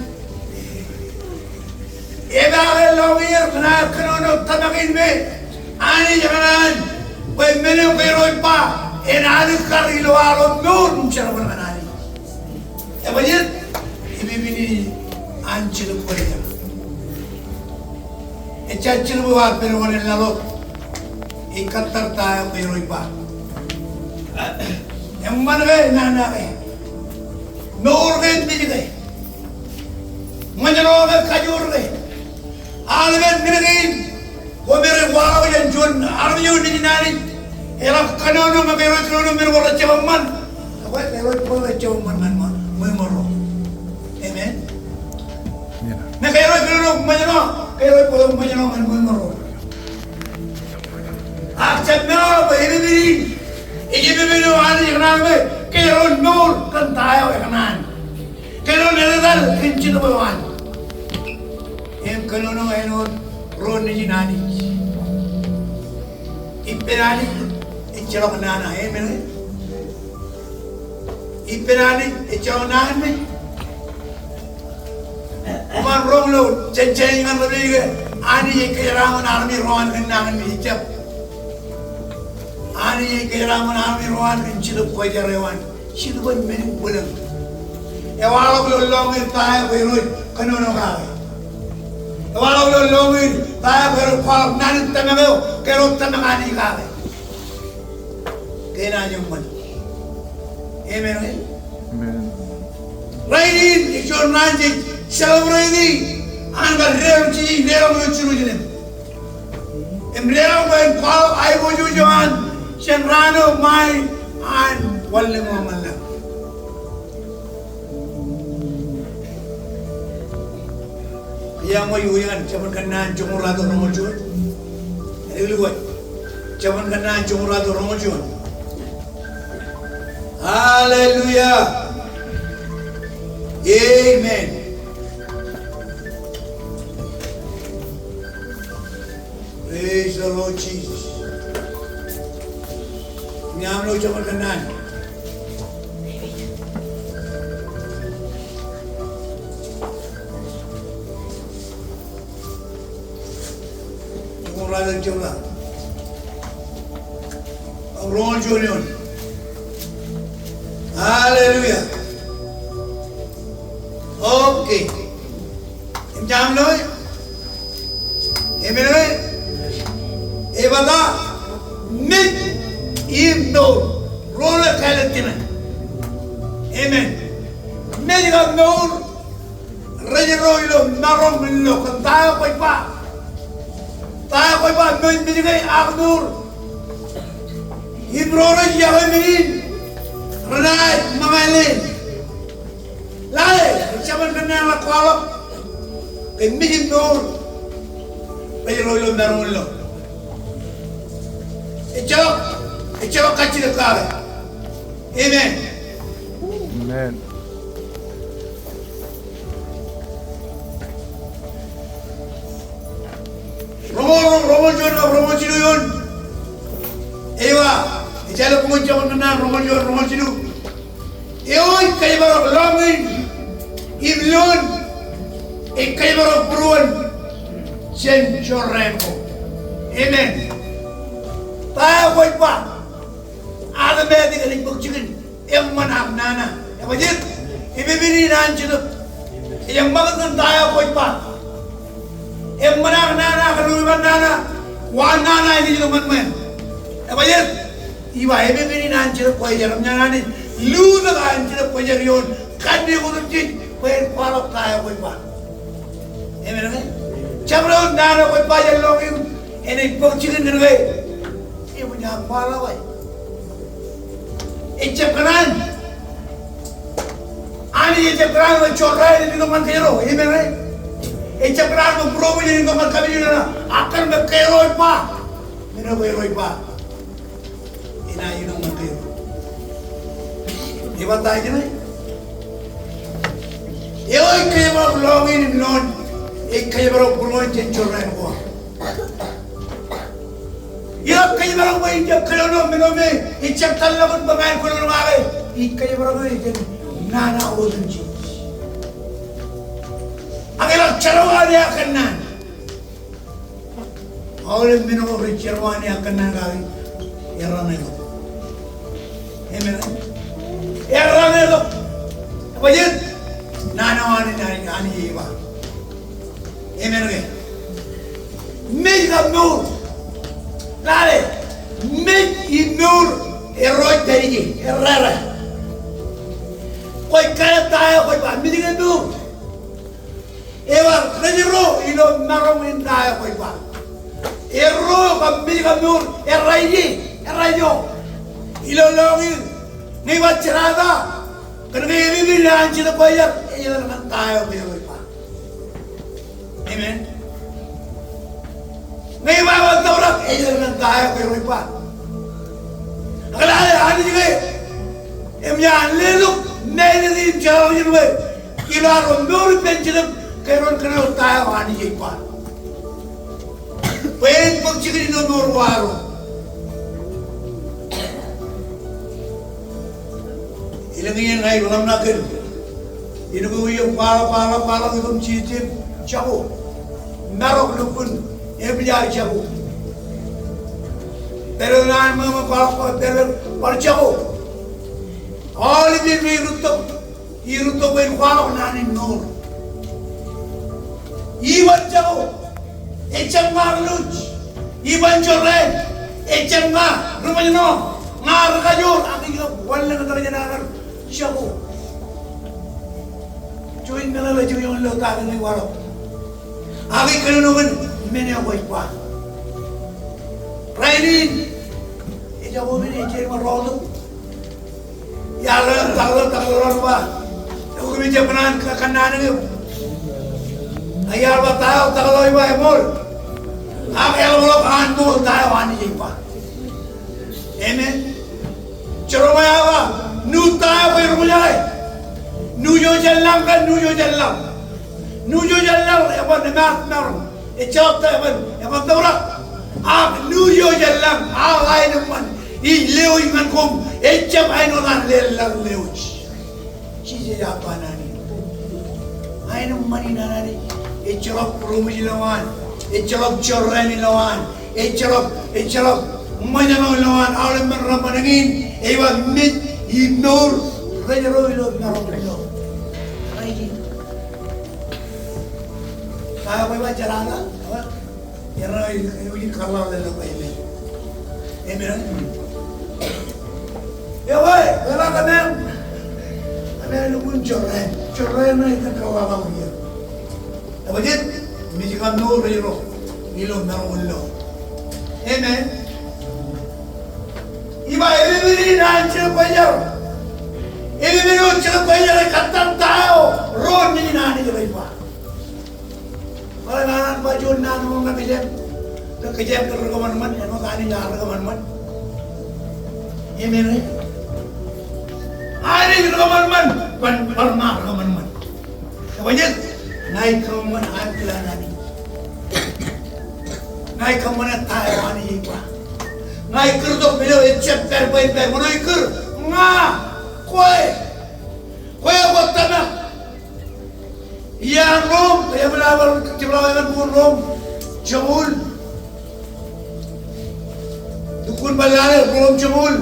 Etaak eo lọñiō kōn aer kōnono tōmak in me Anij ekōṇaan bwe men eo kōrā eo ej ba en alikkar ilo aḷ eo mour im jerbal ñan Anij. Eṃōj an epipen in an Jetōb Kwōjarjar. Ejja Jetōb eo ear pād oṇān laḷ eo ej kōttar ta eo kōrā eo ej ba. Eṃṃan ke nana ke. Mour ke mej ke. Ṃōjṇọ ke kajoor ke. Aolepen men kein. Ko me rej waḷọk jān juon armej eo nejin Anij. Eḷak kōnono ñe kōrā eo ej kōnono men ko rejjab eṃṃan. Ak kōrā eo ej kōnono rejjab eṃṃan ñan ṃō-, ṃweo ro. Amen. Ñe kōrā eo ej kōnono ṃōjṇọ, kōrā eo ej kōnono ṃōjṇọ ñan ṃweo ro. Ak jab meḷọkḷọk bwe epipen in ej epipen eo Anij ekōṇaan bwe kōrā eo ej mour kōn ta eo ekōṇaan. Kōnono etal kōn Jetōb eo an. Im kōnono āinwōt ro nejin Anij. Ippān Anij ejjeḷọk nana, amen. Ippān Anij ejjeḷọk naan in mej. Eṃṃan roñ ilo jān Jenesis ñan Revelation ke Anij ej kōjeraaṃṃan armej ro an kōn naan in mej, ejjab. Anij ej kōjeraaṃṃan armej ro an kōn Jetōb Kwōjarjar eo an. Jetōb eo men in bwilōñ. Ewaḷọk ilo lọñiō ta eo kōrā eo ej kōnono kake. Ewaḷọk ilo lọñiō ta eo kōrā eo ej kwaḷọk naan in tōmak eo, kōrā eo ej tōmak Anij kake. Kein an eṃṃan. Amen, amen. Amen. Rainin ej juon raan jej celebrate an kar deḷọñ Jisōs deḷọñ ilo Jerusalem. Ej Im lewōj bwe en kwaḷọk aiboojoj eo an jān raan eo ṃae an wanlōñ eo ṃōñā. Iọkwe, iọkwe, Jabōn Kōnnaan joñoul ruo roñoul juon. Eḷap ḷọk. Jabōn Kōnnaan joñoul ruo roñoul juon. Hallelujah. Amen. Praise the Lord Jesus. Ñan ilo Jabōn Kōnnaan. Joñoul ruo, joñoul ruo. Roñoul juon eoon. Hallelujah. Okay. Im jab ḷọk. Amen, amen. Ej ba, mej im mour. Ro rej kāālōt jiṃa. Amen. Mej kab mour rej ro ilo maroñ in lo kōn ta eo kwōj ba. Ta eo kwōj ba, mej, mej ke ak mour. Im ro rej yokwe men in, renaaj ṃōñā leen. Lale, Jabōn Kōnnaan ej kwaḷọk ke mej im mour rej ro ilo maroñ in lo. Ejjeḷọk, ejjeḷọk kajjitōk kake. Amen. Amen. Roñoul, roñoul juon, roñoul jilu eoon. Ej ba, ejjeḷọk bok in Jabōn Kōnnaan, roñoul juon, roñoul jilu. Eo ej kōjparok lọñiin im loon, ej kōjparok būruon jān jorrāān ko. Amen. Ta eo kwōj ba. Automatic enaaj bōk jikin eṃṃan ak nana. Ebajeet? Epepen in an Jetōb. Ej ṃakūt kōn ta eo kwōj ba. Eṃṃan ak nana, kōn ro rej ba nana, wa nana ej itok ñan ṃweeṇ. Ebajeet? Ij ba epepen in an Jetōb kwōj jar im ñan Anij. Lutōk an Jetōb kwō jar ioon kanniōk otemjej bwe en kwaḷọk ta eo kwōj ba. Amen, amen. Jabdewōt nana eo kwōj ba jān lọñiin, enaaj bōk jikin kōn ke eṃōj an kwaḷọk e. Ejjab kōṇaan. Anij ejjab kōṇaan bwe jorrāān en itok ñan kōjro. Amen, amen. Ejjab kōṇaan bwe būroṃōj en itok ñan kapijuknen. Ak kōn ke kōjro ej ba. Men eo kōjro ej ba. Enaaj itok ñan kōjro. Ej ba ta ijin e? Eo ej kōjparok lọñiin im loon, ej kōjparok būruon jān jorrāān ko. Eo ej kōjparok bwe ij jab kōnono men eo me ejjab tōllọkun bwe ña en kōnono kake. Ij kōjparok e jān nana otemjej. Ak eḷak jerọwiwi ak kōnnaan. Aolep men ko rej jerọwiwi ak kōnnaan kake, erraan etok. Amen. Erraan etok. Ebajeet? Nana eo an, an, Anij ej ba. Amen ke? Mej kab mour. Lale. Mej im mour erro ej pād ije, errā. Kwōj kāālōt ta eo kwōj ba, mej kab mour. Ej ba rej ro ilo maroñ in ta eo kwōj ba. Erro kab mej kab mour errā ije, errā ijo. Ilo lọñiin ñe ij ba jerata, kōn ke epepen in an Jetōb kwōj jar, ej ḷōmṇak ta eo kwōj ba. Amen. Ñe ij ba bar tōprak, ej ḷōmṇak ta eo kwōj ba. Ak lale Anij ke eṃōj an letok mālōtlōt im jeḷāḷọkjeṇ bwe ilo arro mour ippān Jetōb, kōjro en kōnono ta eo Anij ej ba. Bwe en bōk jikin ilo mour ko arro. Elōñ iien ña ij ḷōmṇak kōn. Āinwōt eo iiō kwaḷọk, kwaḷọk, kwaḷọk itok im jeje jako. Marok lukkuun, eṃōj aō jako. Pād ilo naan eo ṃōk, kwaḷọk, kwaḷọk, pād ilo, bar jako. Aolep iien ñe irūttok, irūttok bwe en kwaḷọk naan in mour. Iban jako. Ejjab ña ri luuj. Iban jorrāān. Ejjab ña ri ṃōjṇọ. Ña ri kajoor. Ak ij kab wanlōñtak jān aō kar jako. Juon meḷeḷe, juon meḷeḷe ilo ta ko ej waḷọk. Ak ij kōnono kōn men eo kwōj ba. Rainin, ejako men ej jab rọọltok. Iar takḷọk, takḷọk ro ba, eokwe, ejab kōṇaan kōnnaan eok. Ak iar ba ta eo, takḷọk eo ba eṃool. Ak eḷapḷọk an ṃool ta eo Anij ej ba. Amen. Jeremaia ej ba, nu ta eo bwe ro ṃōjake. Nu eo jān lañ ke, nu eo jān laḷ. Nu eo jān laḷ eban emaat maroñ. Ejjeḷọk ta eban, eban tōprak. Ak nu eo jān lañ, ak aenōṃṃan ij lewōj ñan koṃ, ejjab āinwōt an lewōj laḷ lewōj. Jisōs ej ba naan in. Aenōṃṃan in an Anij, ejjeḷọk būroṃōj ilowaan, ejjeḷọk jorrāān ilowaan, ejjeḷọk, ejjeḷọk ṃōjṇọ ilowaan, aolep men reṃṃan eñin, ej ba men imour, rej ro ilo maroñ ilo. Rainin. Kōjeañ bwe ba jerata, Jeremiah ej kōḷḷāḷḷọk bwe amen. Amen. Eokwe, bwe ba kōmeañ. Kōmeañ lukkuun jorrāān. Jorrāān ṇe ej kōḷḷāḷọk iiō. Ebajeet, mej kab mour rej ro ilo maroñ ilo. Amen. Ej ba epepen in an Jekōb Kwōjarjar. Epepen eo Jekōb Kwōjarjar ej kōttar ta eo ro nejin Anij rej ba. Bwe ren ba juon naan eo rej kōjeañ, rej kōjeañ kōn ri kōṃanṃan, āinwōt Anij ear ri kōṃanṃan. Amen, right? Anij ri kōṃanṃan, ban, ban ri kōṃanṃan. Ebajeet, ña ij kōṃanṃan an kilan Anij. Ña ij kōṃṃane ta eo Anij ej ba. Ña ij kūr tok men eo ejjab pād bwe en pād. Ṃōṇōṇō ij kūr? Ña, kwe. Kwe eo kwōj tōmak. Iaan Rom, kōjeañ bar jepḷaak ñan bok in Rom joñoul. Lukkuun bar lale, Rom joñoul.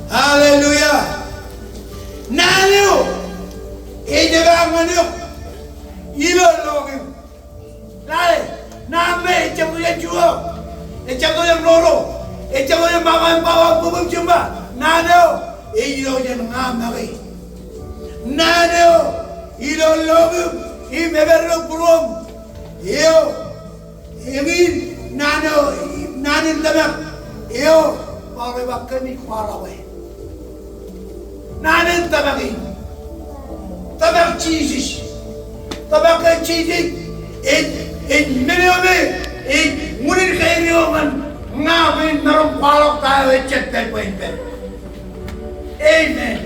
Hallelujah. Naan eo ej jab ñan eok ilo lọñiū. Lale, naan ṇe ejjab tok jān juon, ejjab tok jān roro, ejjab tok jān baba im baba, bōb im jimba. Naan eo ej ilo jān ña make. Naan eo ilo lọñiū im epād ilo būruōṃ eo. Eñin naan eo, naan in tōmak eo, Paul ej ba kōmij kwaḷọk e. Naan in tōmak in. Tōmak Jisōs. Tōmak kōn Jisōs ej, ej men eo me ej unin kain eo ñan ña bwe in maroñ kwaḷọk ta eo ejjab pād bwe en pād. Amen.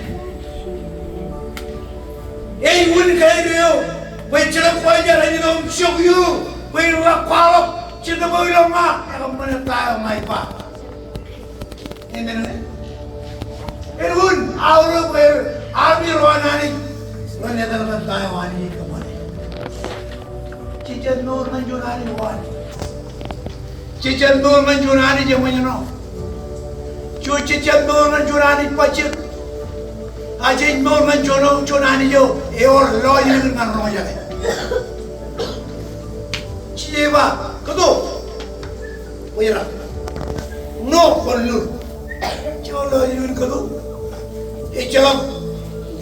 Ej unin kain eo bwe Jekōb Kwōjarjar ej itok im jok eō bwe in ḷak kwaḷọk Jetōb eo ilo ña ekōṃṃane ta eo ña ij ba. Amen. Elukkuun aorōk bwe armej ro an Anij ren etal kōn ta eo Anij ej kōṃṃane. Jej jab mour ñan juon Anij eo an. Jej jab mour ñan juon Anij eṃōjṇọ. Jej jab mour ñan juon Anij bajjek. A jej mour ñan juon, juon Anij eo ewōr lọjilñin ñan roñjake. Jej ba, kōto. Kwōjarjar. Ṇo kwōn lur. Ejjeḷọk lọjilñin kōto. Ejjeḷọk,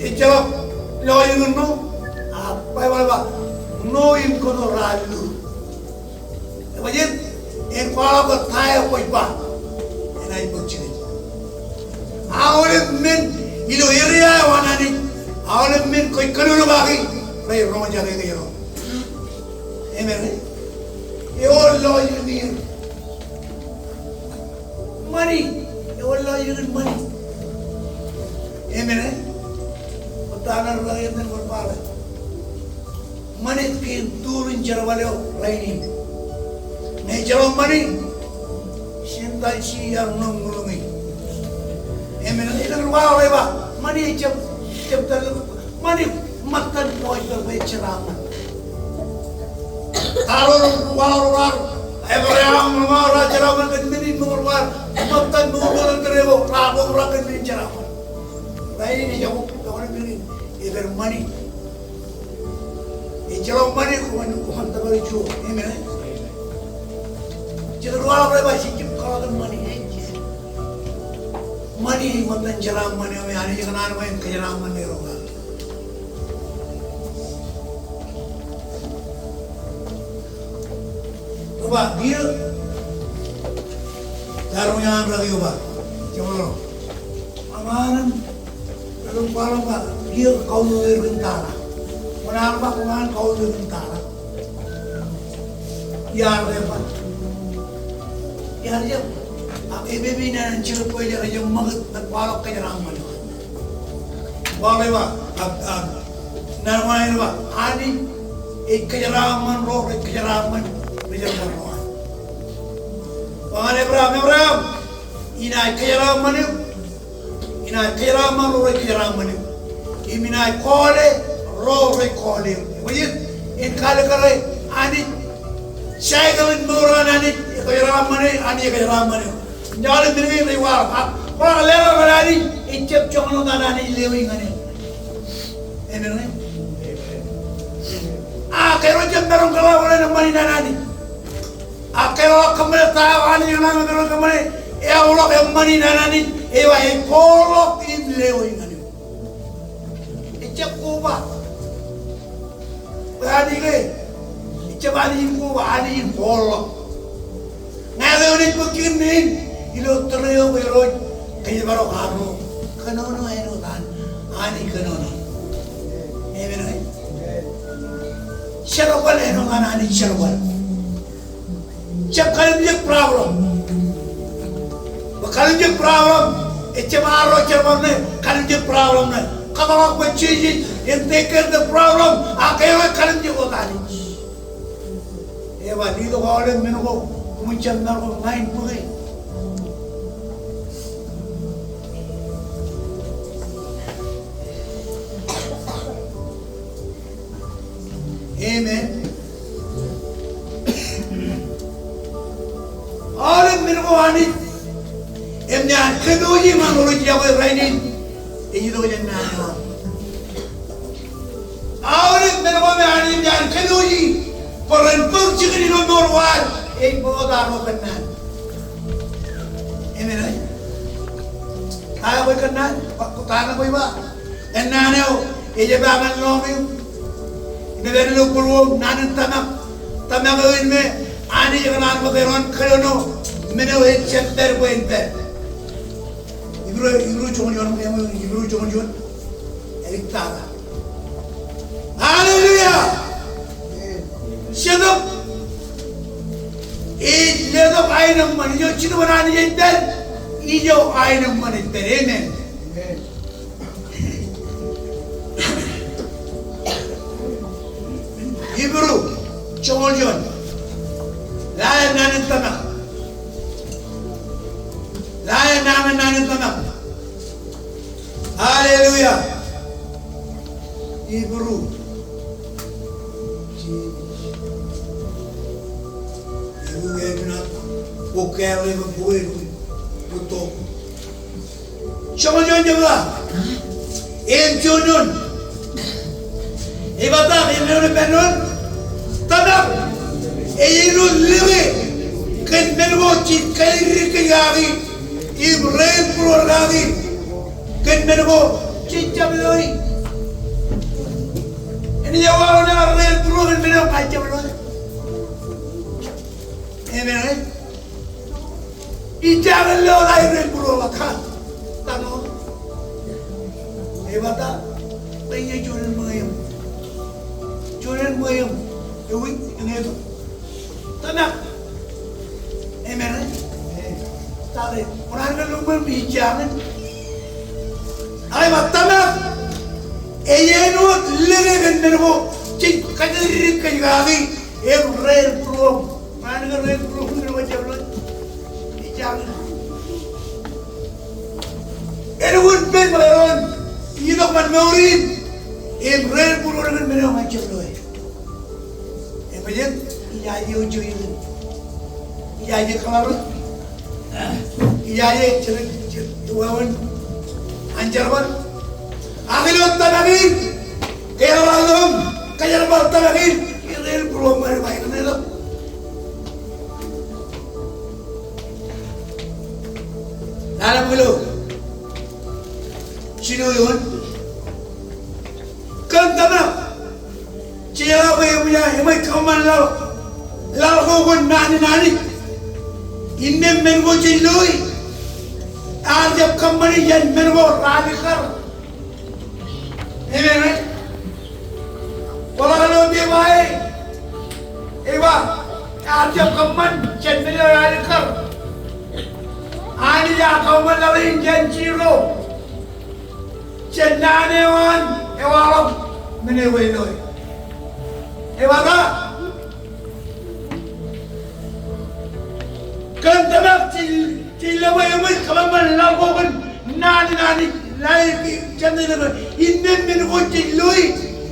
ejjeḷọk lọjilñin ṇo. A Baibōḷ ej ba, ṇo im kōto raar lur. Ebajeet, en kwaḷọk ta eo kwōj ba. Enaaj bōk jikin. Aolep men ilo area eo an Anij. Aolep men kwōj kōnono kaki rej roñjake kōjro. Amen. Ewōr lọjilñin. Ṃani. Ewōr lọjilñin ṃani. Amen. Ṃōttan ḷọjilñin ṃani. Ṃanit kein turin jerbal eo rainin. Ñe ejjeḷọk ṃani, Setan ej iar ṇoṃ ñūlñi. Amen. Ej ḷọk waḷọk eo ba, ṃani ejjab, ejjab tōl, ṃani ṃōttan ko ej pād bwe ej jeraaṃṃan. Taro ro waḷọk ro raar, Ebream ro raar jeraaṃṃan kōn men in, ṃōk ro raar, ṃōttan ṃōk ro raar, raar ṃōk raar kōn men in jeraaṃṃan. Rainin ejako, ejako men in, ej pād ṃani. Ejjeḷọk ṃani, kwōn, kwōn tōpar juon. Amen. Jet ri waḷọk ro ej ba, jejjab kōḷọk ṃani. Ṃani ej ṃōttan jeraaṃṃan eo me Anij ekōṇaan bwe en kōjeraaṃṃan ro raar. Ro ba, kiiō. Ear roñ an rak eo ba, jeṃḷọk. Aṃ an, eḷap kwaḷọk ba, kiiō kautiej er kōn tata. Kwōn al ba kwō an kautiej er kōn tata. Iar ke ba. Iar jab. Ak epepe in an jilōk bwe ej jab ṃakūt, ṃōk kwaḷọk kōjeraaṃṃan. Kwaḷọk eo ba, ak, ak, naan eo an eo ba, Anij ej kōjeraaṃṃan ro rej kōjeraaṃṃan ri jerbal ro an. Ba ñan Ebream, Ebream, inaaj kōjeraaṃṃan eok, inaaj kōjeraaṃṃan ro rej kōjeraaṃṃan eok, im inaaj kọọle ro rej kọọle eok. Bwe jen, en kaalikkare Anij, cycle in mour an Anij, ekōjeraaṃṃan e, Anij ekōjeraaṃṃan eok. Im aolep men kein rej waḷọk. Ak, kwaḷọk leḷọk ñan Anij, ejjab joñan wōt an Anij lewōj ñan e. Amen, right? Ak kōjro jab maroñ kōḷapḷọk eṃṃan in an Anij. Ak kōjro kōṃṃane ta eo Anij ekōṇaan maroñ kōṃṃane, eḷap ḷọk eṃṃan in an Anij, ej ba ej kọọlḷọk im lewōj ñan eok. Ejjab koba. Bwe Anij ke, ejjab Anij in koba, Anij in kọọlḷọk. Ñe etan eo ej bōk jikin men in ilo tōre eo bwe ro ej kōjparok arro. Kōnono āinwōt an Anij kōnono. Amen, right? Jerbal āinwōt an Anij jerbal. Jab kalimjek problem. Bwe kalimjek problem, ejjab arro jerbal ṇe kalimjek problem ṇe. Kōtḷọk bwe Jisōs en take care of the problem, ak kōjro kalimjek wōt Anij. Ej ba, letok aolep men ko, koṃwin jab ṃan ko ña in bōke. Amen. Aolep men ko Anij eṃṃan an kōpooje ñan ro rej yokwe rainin, ej itok jān naan eo an. Aolep men ko me Anij eṃṃan an kōpooje bwe ren bōk jikin ilo mour ko ad, ej bōk wōt arro kōnnaan. Amen, right? Ta eo kōnnaan, ta eo kōnnaan. Kōnnaan eo ej ba ñan lọñiṃ, im ej pād ilo būruōṃ, naan in tōmak. Tōmak eo in me Anij ekōṇaan bwe kōjro en kōnono men eo ej jab pād bwe en pād. Hibru, Hibru joñoul juon, Hibru joñoul juon. Āliktata. Hallelujah. Jetōb ej letok aenōṃṃan, ijo Jetōb an Anij ej pād, ijo aenōṃṃan ej pād. Amen. Hibru joñoul juon. Ḷae naan in tōmak. Ḷae naan, naan in tōmak. Hallelujah. Hibru. Hibru ej ṇa ko kōrā eo ej ba bwe ej tok. Joñoul juon jebta im juon doon. Ej ba ta, im eo ej ba doon. Tōmak ej āinwōt lōke kōn men ko jej kajjitōk kaki im rein būruō kaki kōn men ko jej jab loe. Enaaj waḷọk ñan rein būruō kōn men ko ij jab loe. Amen, right? Ij jañin lo aer rein būruō ḷọk. Ta ṇe? Ej ba ta, bwe ij juon in ṃweiōṃ. Juon in ṃweiōṃ. Ewi, eñeto. Tōmak. Amen, right? Ta ṇe, kwōnaaj kōn lo ṃweiōṃ ij jañin. Ak ej ba tōmak ej āinwōt lōke kōn men ko jej kajjitōk kaki im rein būruōṃ. Ṃaan ke rein būruōṃ men ko ejjab loe. Ejjab loe. Elukkuun pen eo ren itok ṃaan mour in im rein būruōṃ men ko ejjab loe. Eṃōj, ijaje eo ej itok. Ijaje kōḷaḷ. Ijaje jet, jet wāween an jerbal. Ak ilo tōmak in, kōjerbal tok, kōjerbal tōmak in, ilo būruōṃ ṃaan ba ilo. Lale ṃōk ilo jilu eoon. Kōn tōmak, jejeḷā bwe eṃōj, eṃōj kōṃṃan laḷ, laḷ ko kwōn naan in Anij. Innām men ko jej loi ear jab kōṃṃani jān men ko raar likkar. Amen, right? Kwō ḷak ilo peba e, eba, ear jab kōṃṃan jān men eo raar likkar. Anij ear kōṃṃan laḷ in jān zero. Jān naan eo an ewaḷọk men eo kwōj loi. Eba ta? Kōn tōmak jej, jej lōb eṃōj kōṃṃan laḷ ko kōn naan in Anij, laḷ in jān naan in Anij. Innām men ko jej loi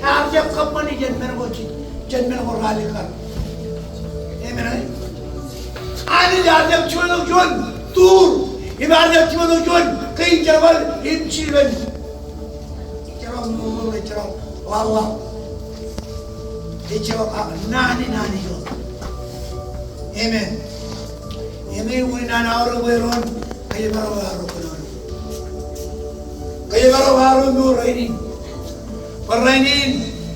ear jab kōṃṃani jān men ko jej, jān men ko raar likkar. Amen, right? Anij ear jab jibadtok juon tuur, im ear jab jibadtok juon kein jerbal im jilpen. Ejjeḷọk mour, ejjeḷọk ḷaḷḷaḷ. Ejjeḷọk, a, naan in Anij eo. Amen. Im ej unin an aorōk bwe ren kōjparok arro kōnono. Kōjparok arro mour rainin. Bwe rainin,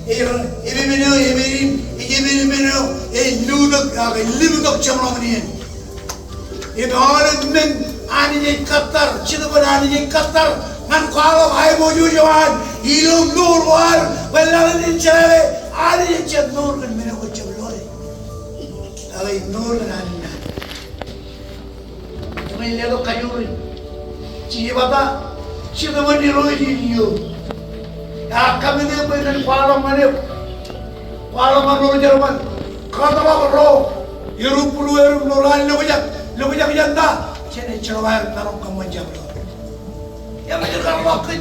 ej, epemen eo, epemen, ej epemen eo ej lutōk, ak ej lutōk jeṃḷọkin. Im aolep men Anij ej kōttar, Jetōb an Anij ej kōttar ñan kwaḷọk aiboojoj eo an ilo mour ko ad, bwe laḷ in jeḷā ke Anij ej jab mour kōn men ko jab loi. Ak ej mour kōn Anij naan. Im ej letok kajoor in. Jisōs ej ba ta, Jetōb in Irooj in iiō. Ear kōmmitōk bwe ren kwaḷọk ñan eok. Kwaḷọk ñan ro jerbal. Kōtḷọk ro. Erup būruerup ro raar lokjak. Lokjak jān ta? Jān ejjeḷọk aer maroñ kōṃṃan jabdewōt. Eṃōj kōtḷọk kōj.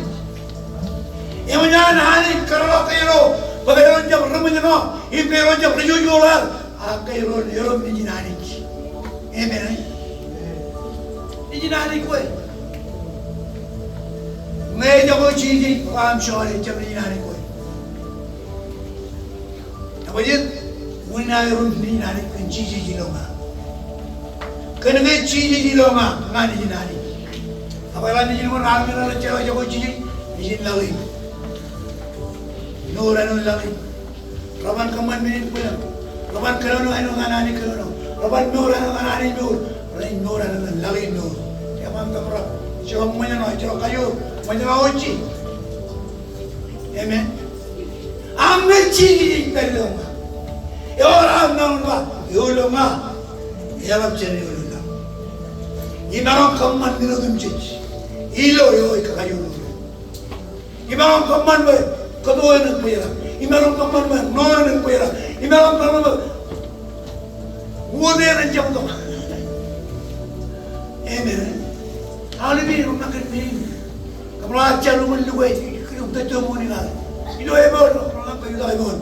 Eṃōj an Anij kōtḷọk kōj ro. Bwe kwōj jab ri ṃōjṇọ. Im kwōj jab ri jojoḷaar. Ak kwōj ro, ro nejin Anij. Amen. Nejin Anij kwe. Ñe ejako Jisōs, bwe aṃ jọọle, ejjab nejin Anij kwe. Ebajeet, unin aer ro nejin Anij kōn Jisōs ilo ña. Kōn ke Jisōs ilo ña, ña nejin Anij. Ak eḷaññe nejin ṃōn armej ro rej jeḷā ejako Jisōs, nejin laḷ in. Mour āinwōt laḷ in. Reban kōṃṃan men in bwilōñ. Reban kōnono āinwōt an Anij kōnono. Reban mour āinwōt an Anij mour. Reban mour āinwōt an laḷ in mour. Eban tōprak. Ejjeḷọk ṃōjṇọ, ejjeḷọk kajoor. Ṃōjṇọ eo ej. Amen. Aṃ ñe Jisōs ej pād ilo ña. Ewōr aṃ maroñ ba, eo ilo ña. Eḷap jān eo ilo laḷ. Imaroñ kōṃṃan men otemjej. Ilo eo ej kakajoor. Imaroñ kōṃṃan bwe kōto eṇ en bōjrak. Imaroñ kōṃṃan bwe ṇo eṇ en bōjrak. Imaroñ kōṃṃan bwe wōt eṇ en jabdewōt. Amen. Aolep in, emaroñ kōn men in. Kōmro ar jar iuṃwin lukwe, kōmro jar iuṃwin lukwe. Ilo epoon, kōmro jar iuṃwin lukwe.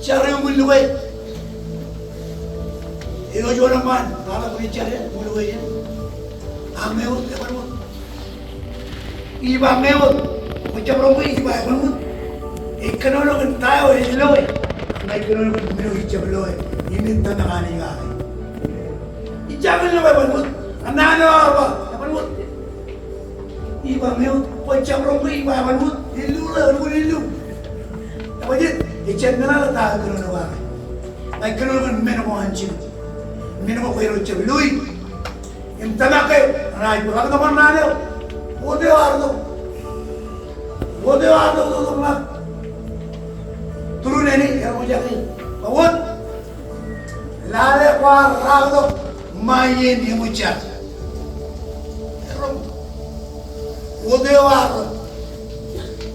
Jar iuṃwin lukwe. Eo juon eṃṃaan, ḷalem jar iuṃwin lukwe. Aṃ ewōr, eban wōt. Ij ba ñe wōt, kwō jab roñ ke ij ba eban wōt. Ej kōnono kōn ta eo ej loe. Ña ij kōnono kōn men eo ij jab loe. Im en tōmak Anij kake. Ij jañin loe eban wōt. Ak naan eo ear ba eban wōt. Ij ba ñe wōt, kwō jab roñ ke ij ba eban wōt. Ej lukkuun, ej lukkuun, ej lukkuun. Ebajeet, ejjab meḷeḷe ta eo ij kōnono kake. Ña ij kōnono kōn men ko an Jetōb. Men ko kwōj jab loi. Im tōmak ke, ṇa ij ba, ḷak tok bar naan eo. Wōt eo ear tok. Wōt eo ear tok, tok, tok, ḷak. Tūrun āne, ear ṃōjake. Ba wōt. Lale kwaar raar tok ṃae iien eṃōj jar. Erom. Wōt eo ear tok.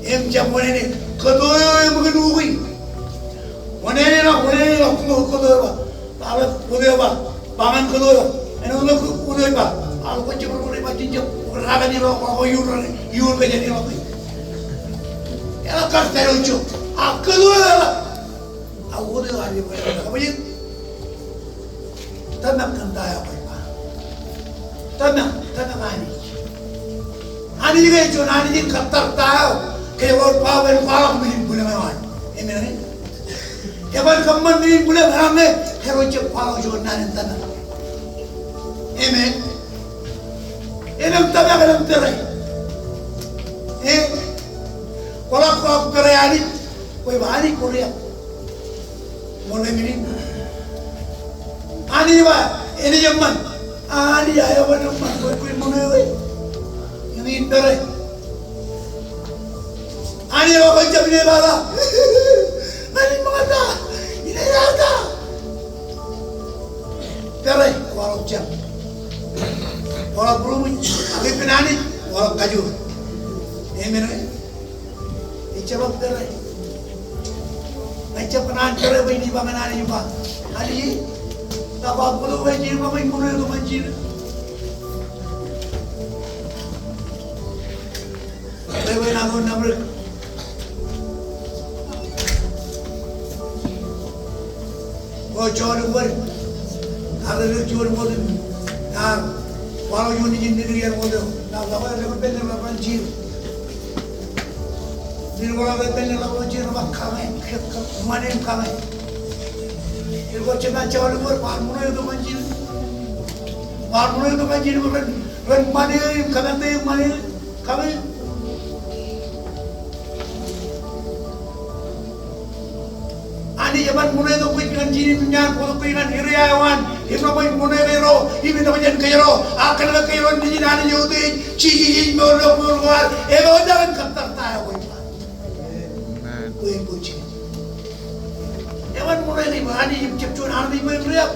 Im jab wōn āne. Kōto eo eṃōj kōn ukwi. Wōn āne ḷọk, wōn āne ḷọk, kōto eo ba. Ba ḷọk, wōt eo ba, ba ñan kōto eo. Āinwōt wōt eo ba, a ḷọk kwōj jab ri ṃōk rej ba jen jab, rej ba ñan ilo, ḷọk iuul raṇe, iuul kōj āinwōt ḷọk. Eḷak kar pād eo ijo, a kōto eo eḷak. A wōt eo an eo eḷak, ebajeet. Tōmak kōn ta eo kwōj ba. Tōmak, tōmak Anij. Anij ke juon Anij in kōttar ta eo, ke ewōr ba bwe en kwaḷọk men in bwilōñ eo an. Amen. Eban kōṃṃan men in bwilōñ eo an ñe, ke ro jab kwaḷọk juon naan in tōmak. Amen. Elōñ tōmak, elōñ pere. E, kwaḷọk, kwaḷọk pere Anij, kwe ba Anij kwō riab. Ṃool men in. Anij ba, Enaaj eṃṃan. Anij eo eban eṃṃan, kwōj, kwōj ṃōṇōṇō e. Eñin pere. Anij eo kwōj jab ine bata. Ña ij ṃōñā ta. Ine ta. Pere, kwaḷọk jab. Kwaḷọk būroṃōj, ak ippān Anij, kwaḷọk kajoor. Amen. Ejjab pere. Ejjab kōṇaan pere bwe in iba ñan Anij im ba, Anij, ta ba bōktok bwe jidik ñan ṃōṇō eo tok ñan jidik. Bwe, bwe naan ko nabōk. O, jọọl uwar. Ak rej juon wōt in, ak kwaḷọk juon nejin nuknuk iaan wōt eo. Ak rej pād ḷọk ḷọk ñan jidik. Rej pād ḷọk ḷọk ñan jidik, rej ba kañe, kañe, ṃane im kañe. Rej ba jema jọọl uwar, bar ṃōṇō eo tok ñan jidik. Bar ṃōṇō eo tok ñan jidik, ren, ren ṃane im kañe, ṃane im kañe. Anij eban ṃōṇō eo tok kōj ñan jidik im ñan bōktok kōj ñan area eo an. Im rej ba ṃōṇō eo ro, im ej ba jān kōjro. Ak kōnke kōjro nejin Anij eo eutiej, Jisōs ej mour ḷọk mour ko ad. Ej ba ejjab kōttar ta eo kwōj ba. Amen. Kwōj bōk jidik. Eban ṃōṇō eo tok Anij ejjab juon armej bwe en riab.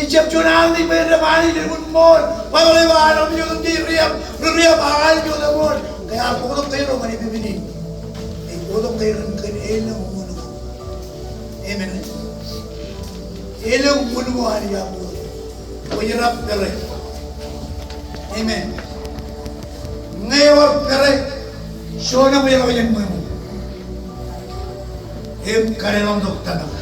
Ejjab juon armej bwe en riab, Anij ej lukkuun ṃool. Baibōḷ ej ba armej otemjej riab, ri riab, ak Anij otemjej ṃool. Ke ear bōktok kōjro ñan epepen in. Ej bōktok kōjro kōn elōñ ṃōn ko. Amen. Elōñ ṃōn ko Anij ear bōktok. Kwōj jab pere. Amen. Ñe ewōr pere, Jona kwōj ḷọk jān ṃweo. Im kadeḷọñtok tōmak.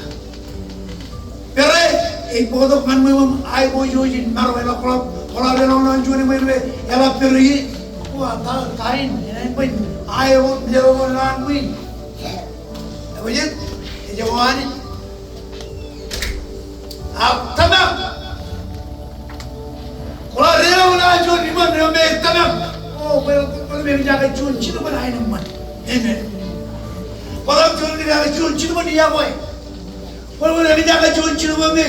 Pere ej bōktok ñan ṃweo im aiboojoj in maroñ eḷap, eḷap, eḷap, eḷap, eḷap, eḷap pere ie. Wa ta, ta in, enaaj bwe in aiboojoj, eḷap, eḷap, eḷap in. Ej ba jet, ej ba Anij. Ak tōmak. Kwō ḷak deḷọñ ñan juon iṃaan eo me tōmak. O, bwe, bwe, bwe eñjake juon jitōb in aenōṃṃan. Amen. Kwō ḷak juon, eñjake juon jitōb in iọkwe. Bwe, bwe eñjake juon jitōb in me.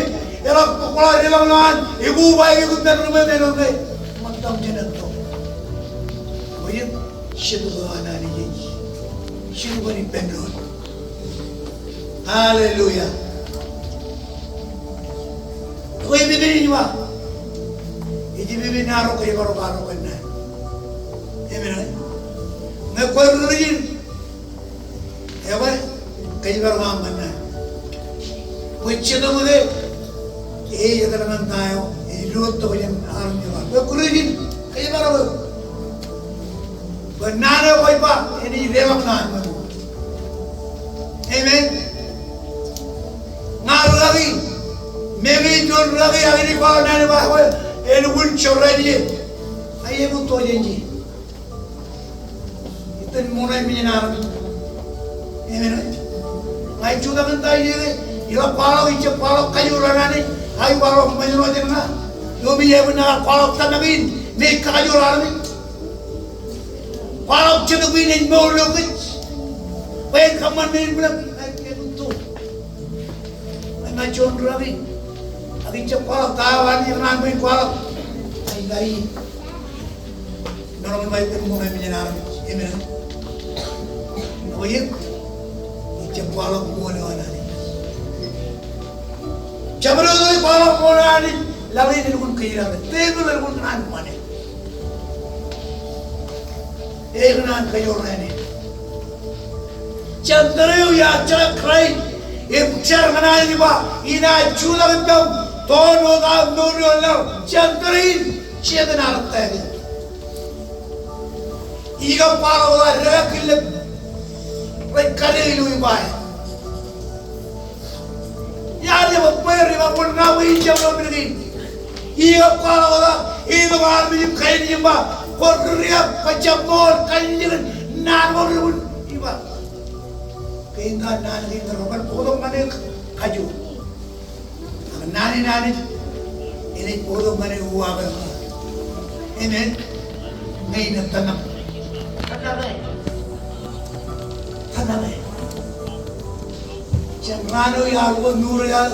Eḷak, kwō ḷak deḷọñ ñan. Ekoba, ekoba, ekoba, ekoba. Ṃōttan jān tok. Bwe, Jetōb eo an Anij ej. Jetōb eo an ippān doon. Hallelujah. Ekwe epepen in ba. Ej epepen in arro kōjparok arro kōn naan. Amen. Ñe kwōj ri rijin. Ekwe, kōjparok aṃ kōn naan. Bwe Jetōb eo ke, ej etal ñan ta eo, ej lutōk jān armej eo. Bwe kwōj ri rijin, kōjparok eok. Bwe naan eo kwōj ba, enaaj deḷọñ naan eo. Amen. Ña rūkaki, meñe juon rūkaki, ak enaaj kwaḷọk naan eo ba, ekwe, elukkuun jorrāān ie. Ak eṃōj to jān ie. Ippān ṃoṇe mejān armej. Amen. Ña ij jutak in ta ije ke, iḷak kwaḷọk, ijjab kwaḷọk kajoor an Anij, ak ij kwaḷọk ṃōjṇọ jān ña. Eo me ij aikuj in kwaḷọk tōmak in, me ej kakajoor armej. Kwaḷọk Jetōb in ej mour ilo kōj. Bwe en kōṃṃan men in bwilōñ, ña ij juon rūkaki. Ak ijjab kwaḷọk ta eo Anij ekōṇaan bwe in kwaḷọk. Ij ba ie. Ṃōṇōṇō ṃōṇōṇō ippān ṃoṇe mejān armej. Amen. Eo ej, ijjab kwaḷọk ṃool eo an Anij. Jabdewōt eo ej kwaḷọk ṃool eo an Anij, laḷ in elukkuun kōjdat e. Tepil elukkuun kōṇaan ṃane. Ekōṇaan kajoor ṇe. Jabdewōt eo iar jeḷā Kraist im jar ñan Anij im ba, inaaj jutak ippaṃ toon wōt aō mour ioon laḷ. Jabdewōt in, Setan ear tōpar. Ikab kwaḷọk wōt aō dekā killep rej kate ilo iba e. Iar jab bwe rej ba bwe ña bwe in jab ilo men kein. Ikab kwaḷọk wōt aō, itok armej im kain im ba, kwōj ri riab, kwōjjab ṃool, kain jikin, naan ko rej lukkuun iba. Kein ta naan kein rej bar bōktok ñan e kajoor. Ak naan in Anij, enaaj bōktok ñan e uwaak eo. Amen. Ñe ij tōmak. Tōmak e. Tōmak e. Jān raan eo iar wōr mour eo aō.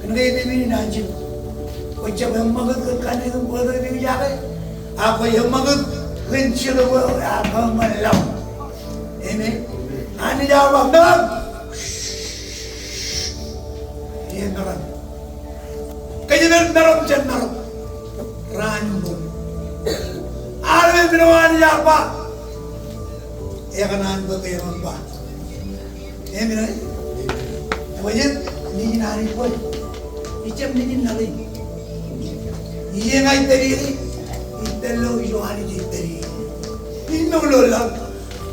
Kōn ke eṃṃan in anjim. Kwōjab eṃṃakūt kōn kanniōk in bōktok in ijjake. Ak kwōj eṃṃakūt kōn jeḷā ko ear kōṃṃan laḷ. Amen. Anij ear ba meram. Eṃṃan. Kōjepel meram jān maroñ. Raan im boñ. Armej men eo Anij ear ba. Ekōṇaan bwe kōjeañ ba. Amen. Ewōr jet nejin Anij bwe. Ijjab nejin laḷ in. Ijeṇ ej pād ie. Ij pād ilo ijo Anij ej pād ie. Ij moñ ilo laḷ.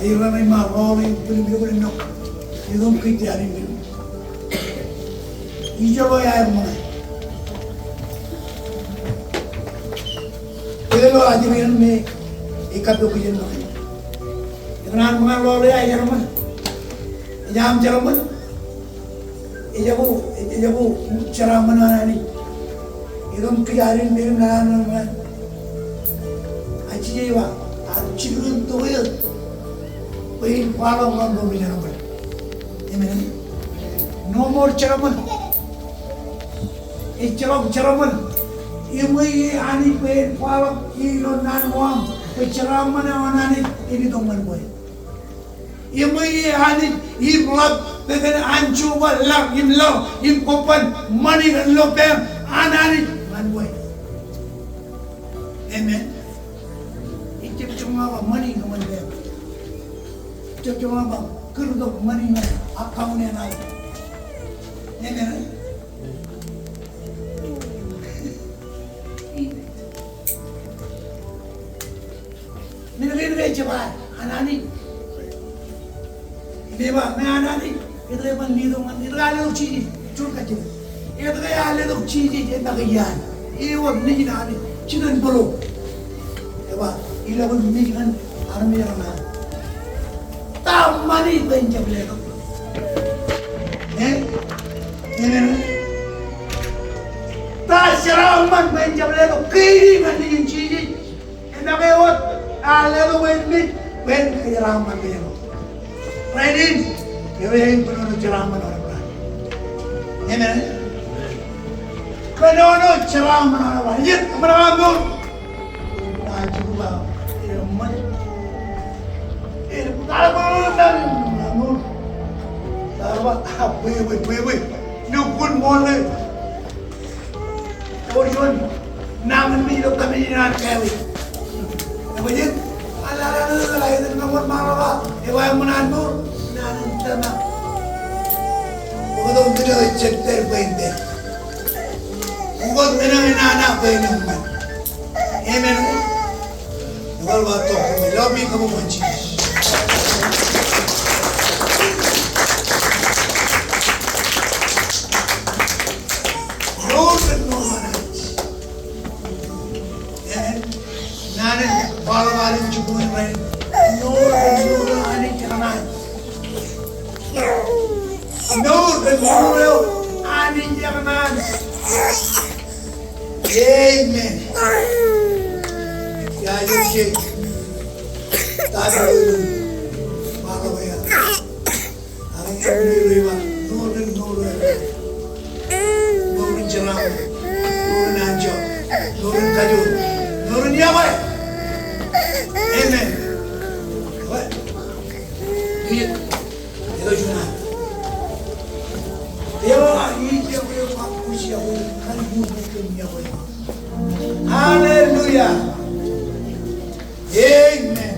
Aer rej ṃōk rọọl im bwilōñ im bwilōñ im ṃōk. Itok kōj arin bwilōñ. Ijeḷā aer ṃōñā. Bwe ilo ajri eṇ me ej kappok kōj en ṃōñā. Etan an ṃōñā rọọl eo, ejjeḷọk ṃōn. Ejjeḷọk ṃōn. Ejako, ejako jeraaṃṃan eo an Anij. Itok kōj arin bwilōñ im ṃōñā. Ak Jisōs ej ba, ear jilkintok eo bwe en kwaḷọk ilo an ro ri jeraaṃṃan. Amen. No more jeraaṃṃan. Ejjeḷọk jeraaṃṃan. Eṃōj ie Anij bwe en kwaḷọk ilo naan ko aṃ bwe jeraaṃṃan eo an Anij en itok ñan kwe. Eṃōj ie Anij im ḷap bwe kōn an Jeova laḷ im laḷ im kobban ṃani kōn lo peiṃ an Anij ñan kwe. Amen. Ejjab joñak ba ṃani ñan peiṃ. Ejjab joñak ba kūrtok ṃani ñan account eṇ aō. Amen. Men kein ke ejjab an Anij. Im ej ba, me an Anij. Etke eban letok ñan, etke ear letok Jisōs, juon kajjitōk. Etke ear letok Jisōs, ej make iaan. Ewōr nejin Anij, jitōnbōro. Ej ba, ilọk im mej ñan armej ro ṇe. Ta ṃani bwe en jab letok? Eh? Amen. Ta jeraaṃṃan bwe en jab letok? Keidi ñan nejin Jisōs. Enaaj wōt, ear letok bwe en mej, bwe en jeraaṃṃan bwe en. Rainin, eo ej kōnono jeraaṃṃan eo an Abraham. Amen. Kōnono jeraaṃṃan eo an Abraham. Jet, eṃṃan an mour. Ej ba, eṃṃan. Ej ba, eṃṃan an mour. Ej ba, a, bwe, bwe, bwe, bwe. Lukkuun mour. Ewōr juon nañinmej ilo kōmij in an kāālōt. Ewōr juon, a, la, la, la, la, la, ej ba eṃṃan an mour, naan in tōmak. Ukōt men eo ejjab pād bwe en pād. Ukōt men eo enana bwe en eṃṃan. Amen. Ebar ba tok, love me, come on, Jesus. Lord, Lord, Lord. Eh, naan in, bala bala in jibun ren. Lord, Lord, Anij eṇ an. Lord, Lord, Anij eṇ an. Amen. Ij jab, ta eo, bala bala. Ak ij jab, mour in, mour in, mour in jeraaṃṃan, mour in anjọ, mour in kajoor, mour in yokwe. Amen. Yokwe. Ilo juon. Eo, ij yokwe, eo, ak kwōj yokwe, kar eo, kar eo. Hallelujah. Amen.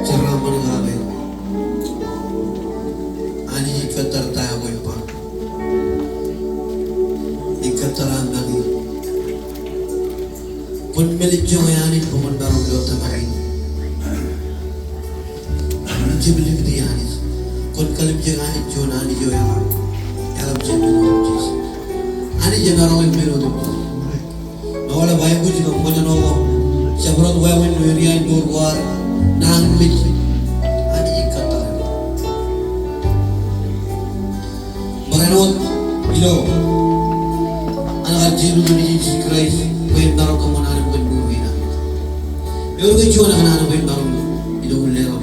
Jeraaṃṃan kake. Anij ej kōttar ta eo kwōj ba. Ej kōttar aō make. Kwōn mejān joñan Anij bwe kwōn maroñ ilo tōmak in. Im jab likūti Anij. Kwōn kalimjek Anij juon Anij eo eḷap. Eḷap jān men otemjej. Anij emaroñ in men otemjej. Ṇe aolep aikuj im ṃōjṇọ ko, jabdewōt wāween ilo eria in mour ko ad, nañinmej, Anij ej kōttar. Barāinwōt ilo an kar jerbal ilo Jisōs Kraist bwe en maroñ kōṃṃan an kōn mour in. Ewōr ke juon an kōn an bwe en maroñ ilo ullero.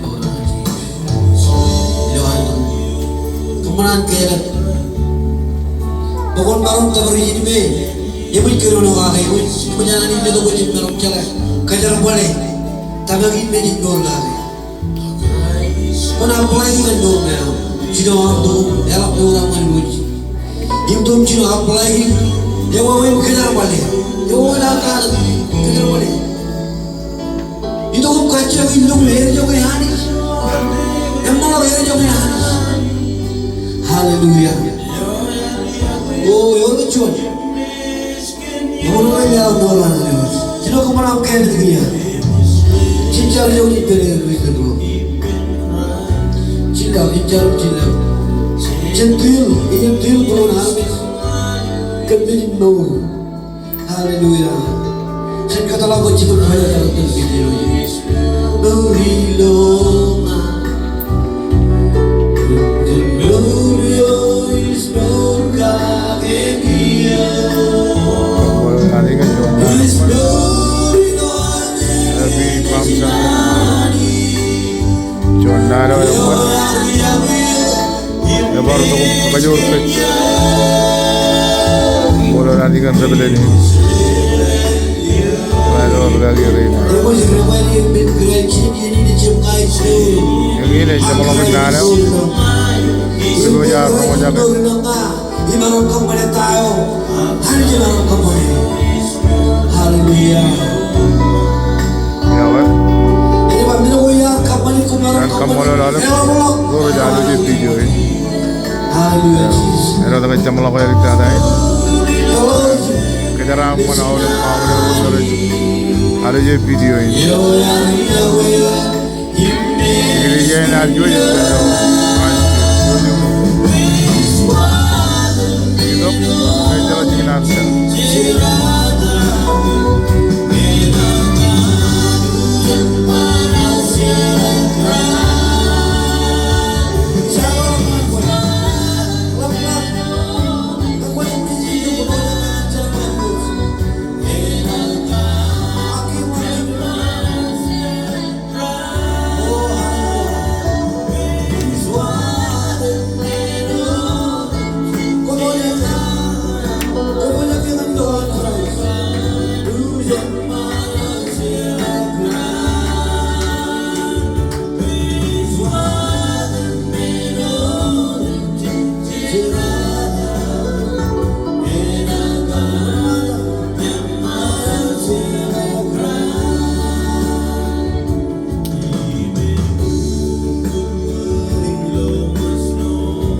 Ilo an kōṃṃan an keelep bwe kwōn maroñ tōpar ijin me eṃōj kōnono kake, eṃōj, eṃōj an Anij letok bwe jen maroñ jeḷā kōjerbale tōmak in me ej mour kake. Kwōn apply kōn mour eo aṃ. Jino aṃ tok, eḷap mour aṃ ñan wōj. Im tok jino apply kōn, ewōr wāween kōjerbale. Ewōr wāween kōjerbale. Itok im kajjioñ illu eo, eñjake Anij. Eṃṃanḷọk, eñjake Anij. Hallelujah. O, ewōr ke juon. Ewōr ke juon. Jino kōṃṃan aṃ kāālōt kiiō. Jen jar ijo ej pād ie Kristo. Jen jar, jen jar, jen jar. Jen tūriaṃ, jen tūriaṃ bwe kwōn armej kōn men in mour. Hallelujah. Jen kōtḷọk bwe jen kōtḷọk bwe jen kōtḷọk. Mour ilo ṃaan. Mour eo ej mour kake kiiō. Happy Palm Sunday. Juon naan eo ebar tok im kajoor kōj. Ṃool eo an ikōn rebeleni. Ṃool eo an rebeleni. Eñin ej jeṃḷọkin naan eo. Ippaṃ jaar roñjake. Hallelujah. Ewōr. Ñan kaṃṃoolol aolep ro rej alooj e video in. Hallelujah, Jesus. Āinwōt ke jeṃḷọk āliktata in, kōjeraaṃṃan aolep ro rej alooj e video in. Ikijjien ad juon ej pād ilo itok, ej jeḷā jikin ad pād.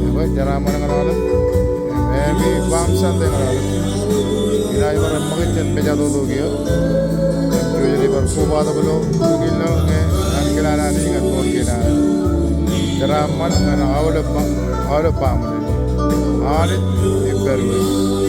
Ekwe, jeraaṃṃan ñan aolep. Happy Palm Sunday ñan aolep. Inaaj bar eṃṃakūt jān pejatoto kiiō. Im ijo jen bar kobatok ilo, ilo ñe an kilaan Anij ñan mour kein ad. Jeraaṃṃan ñan aolep, aolep baaṃle. Anij ej pād wōt.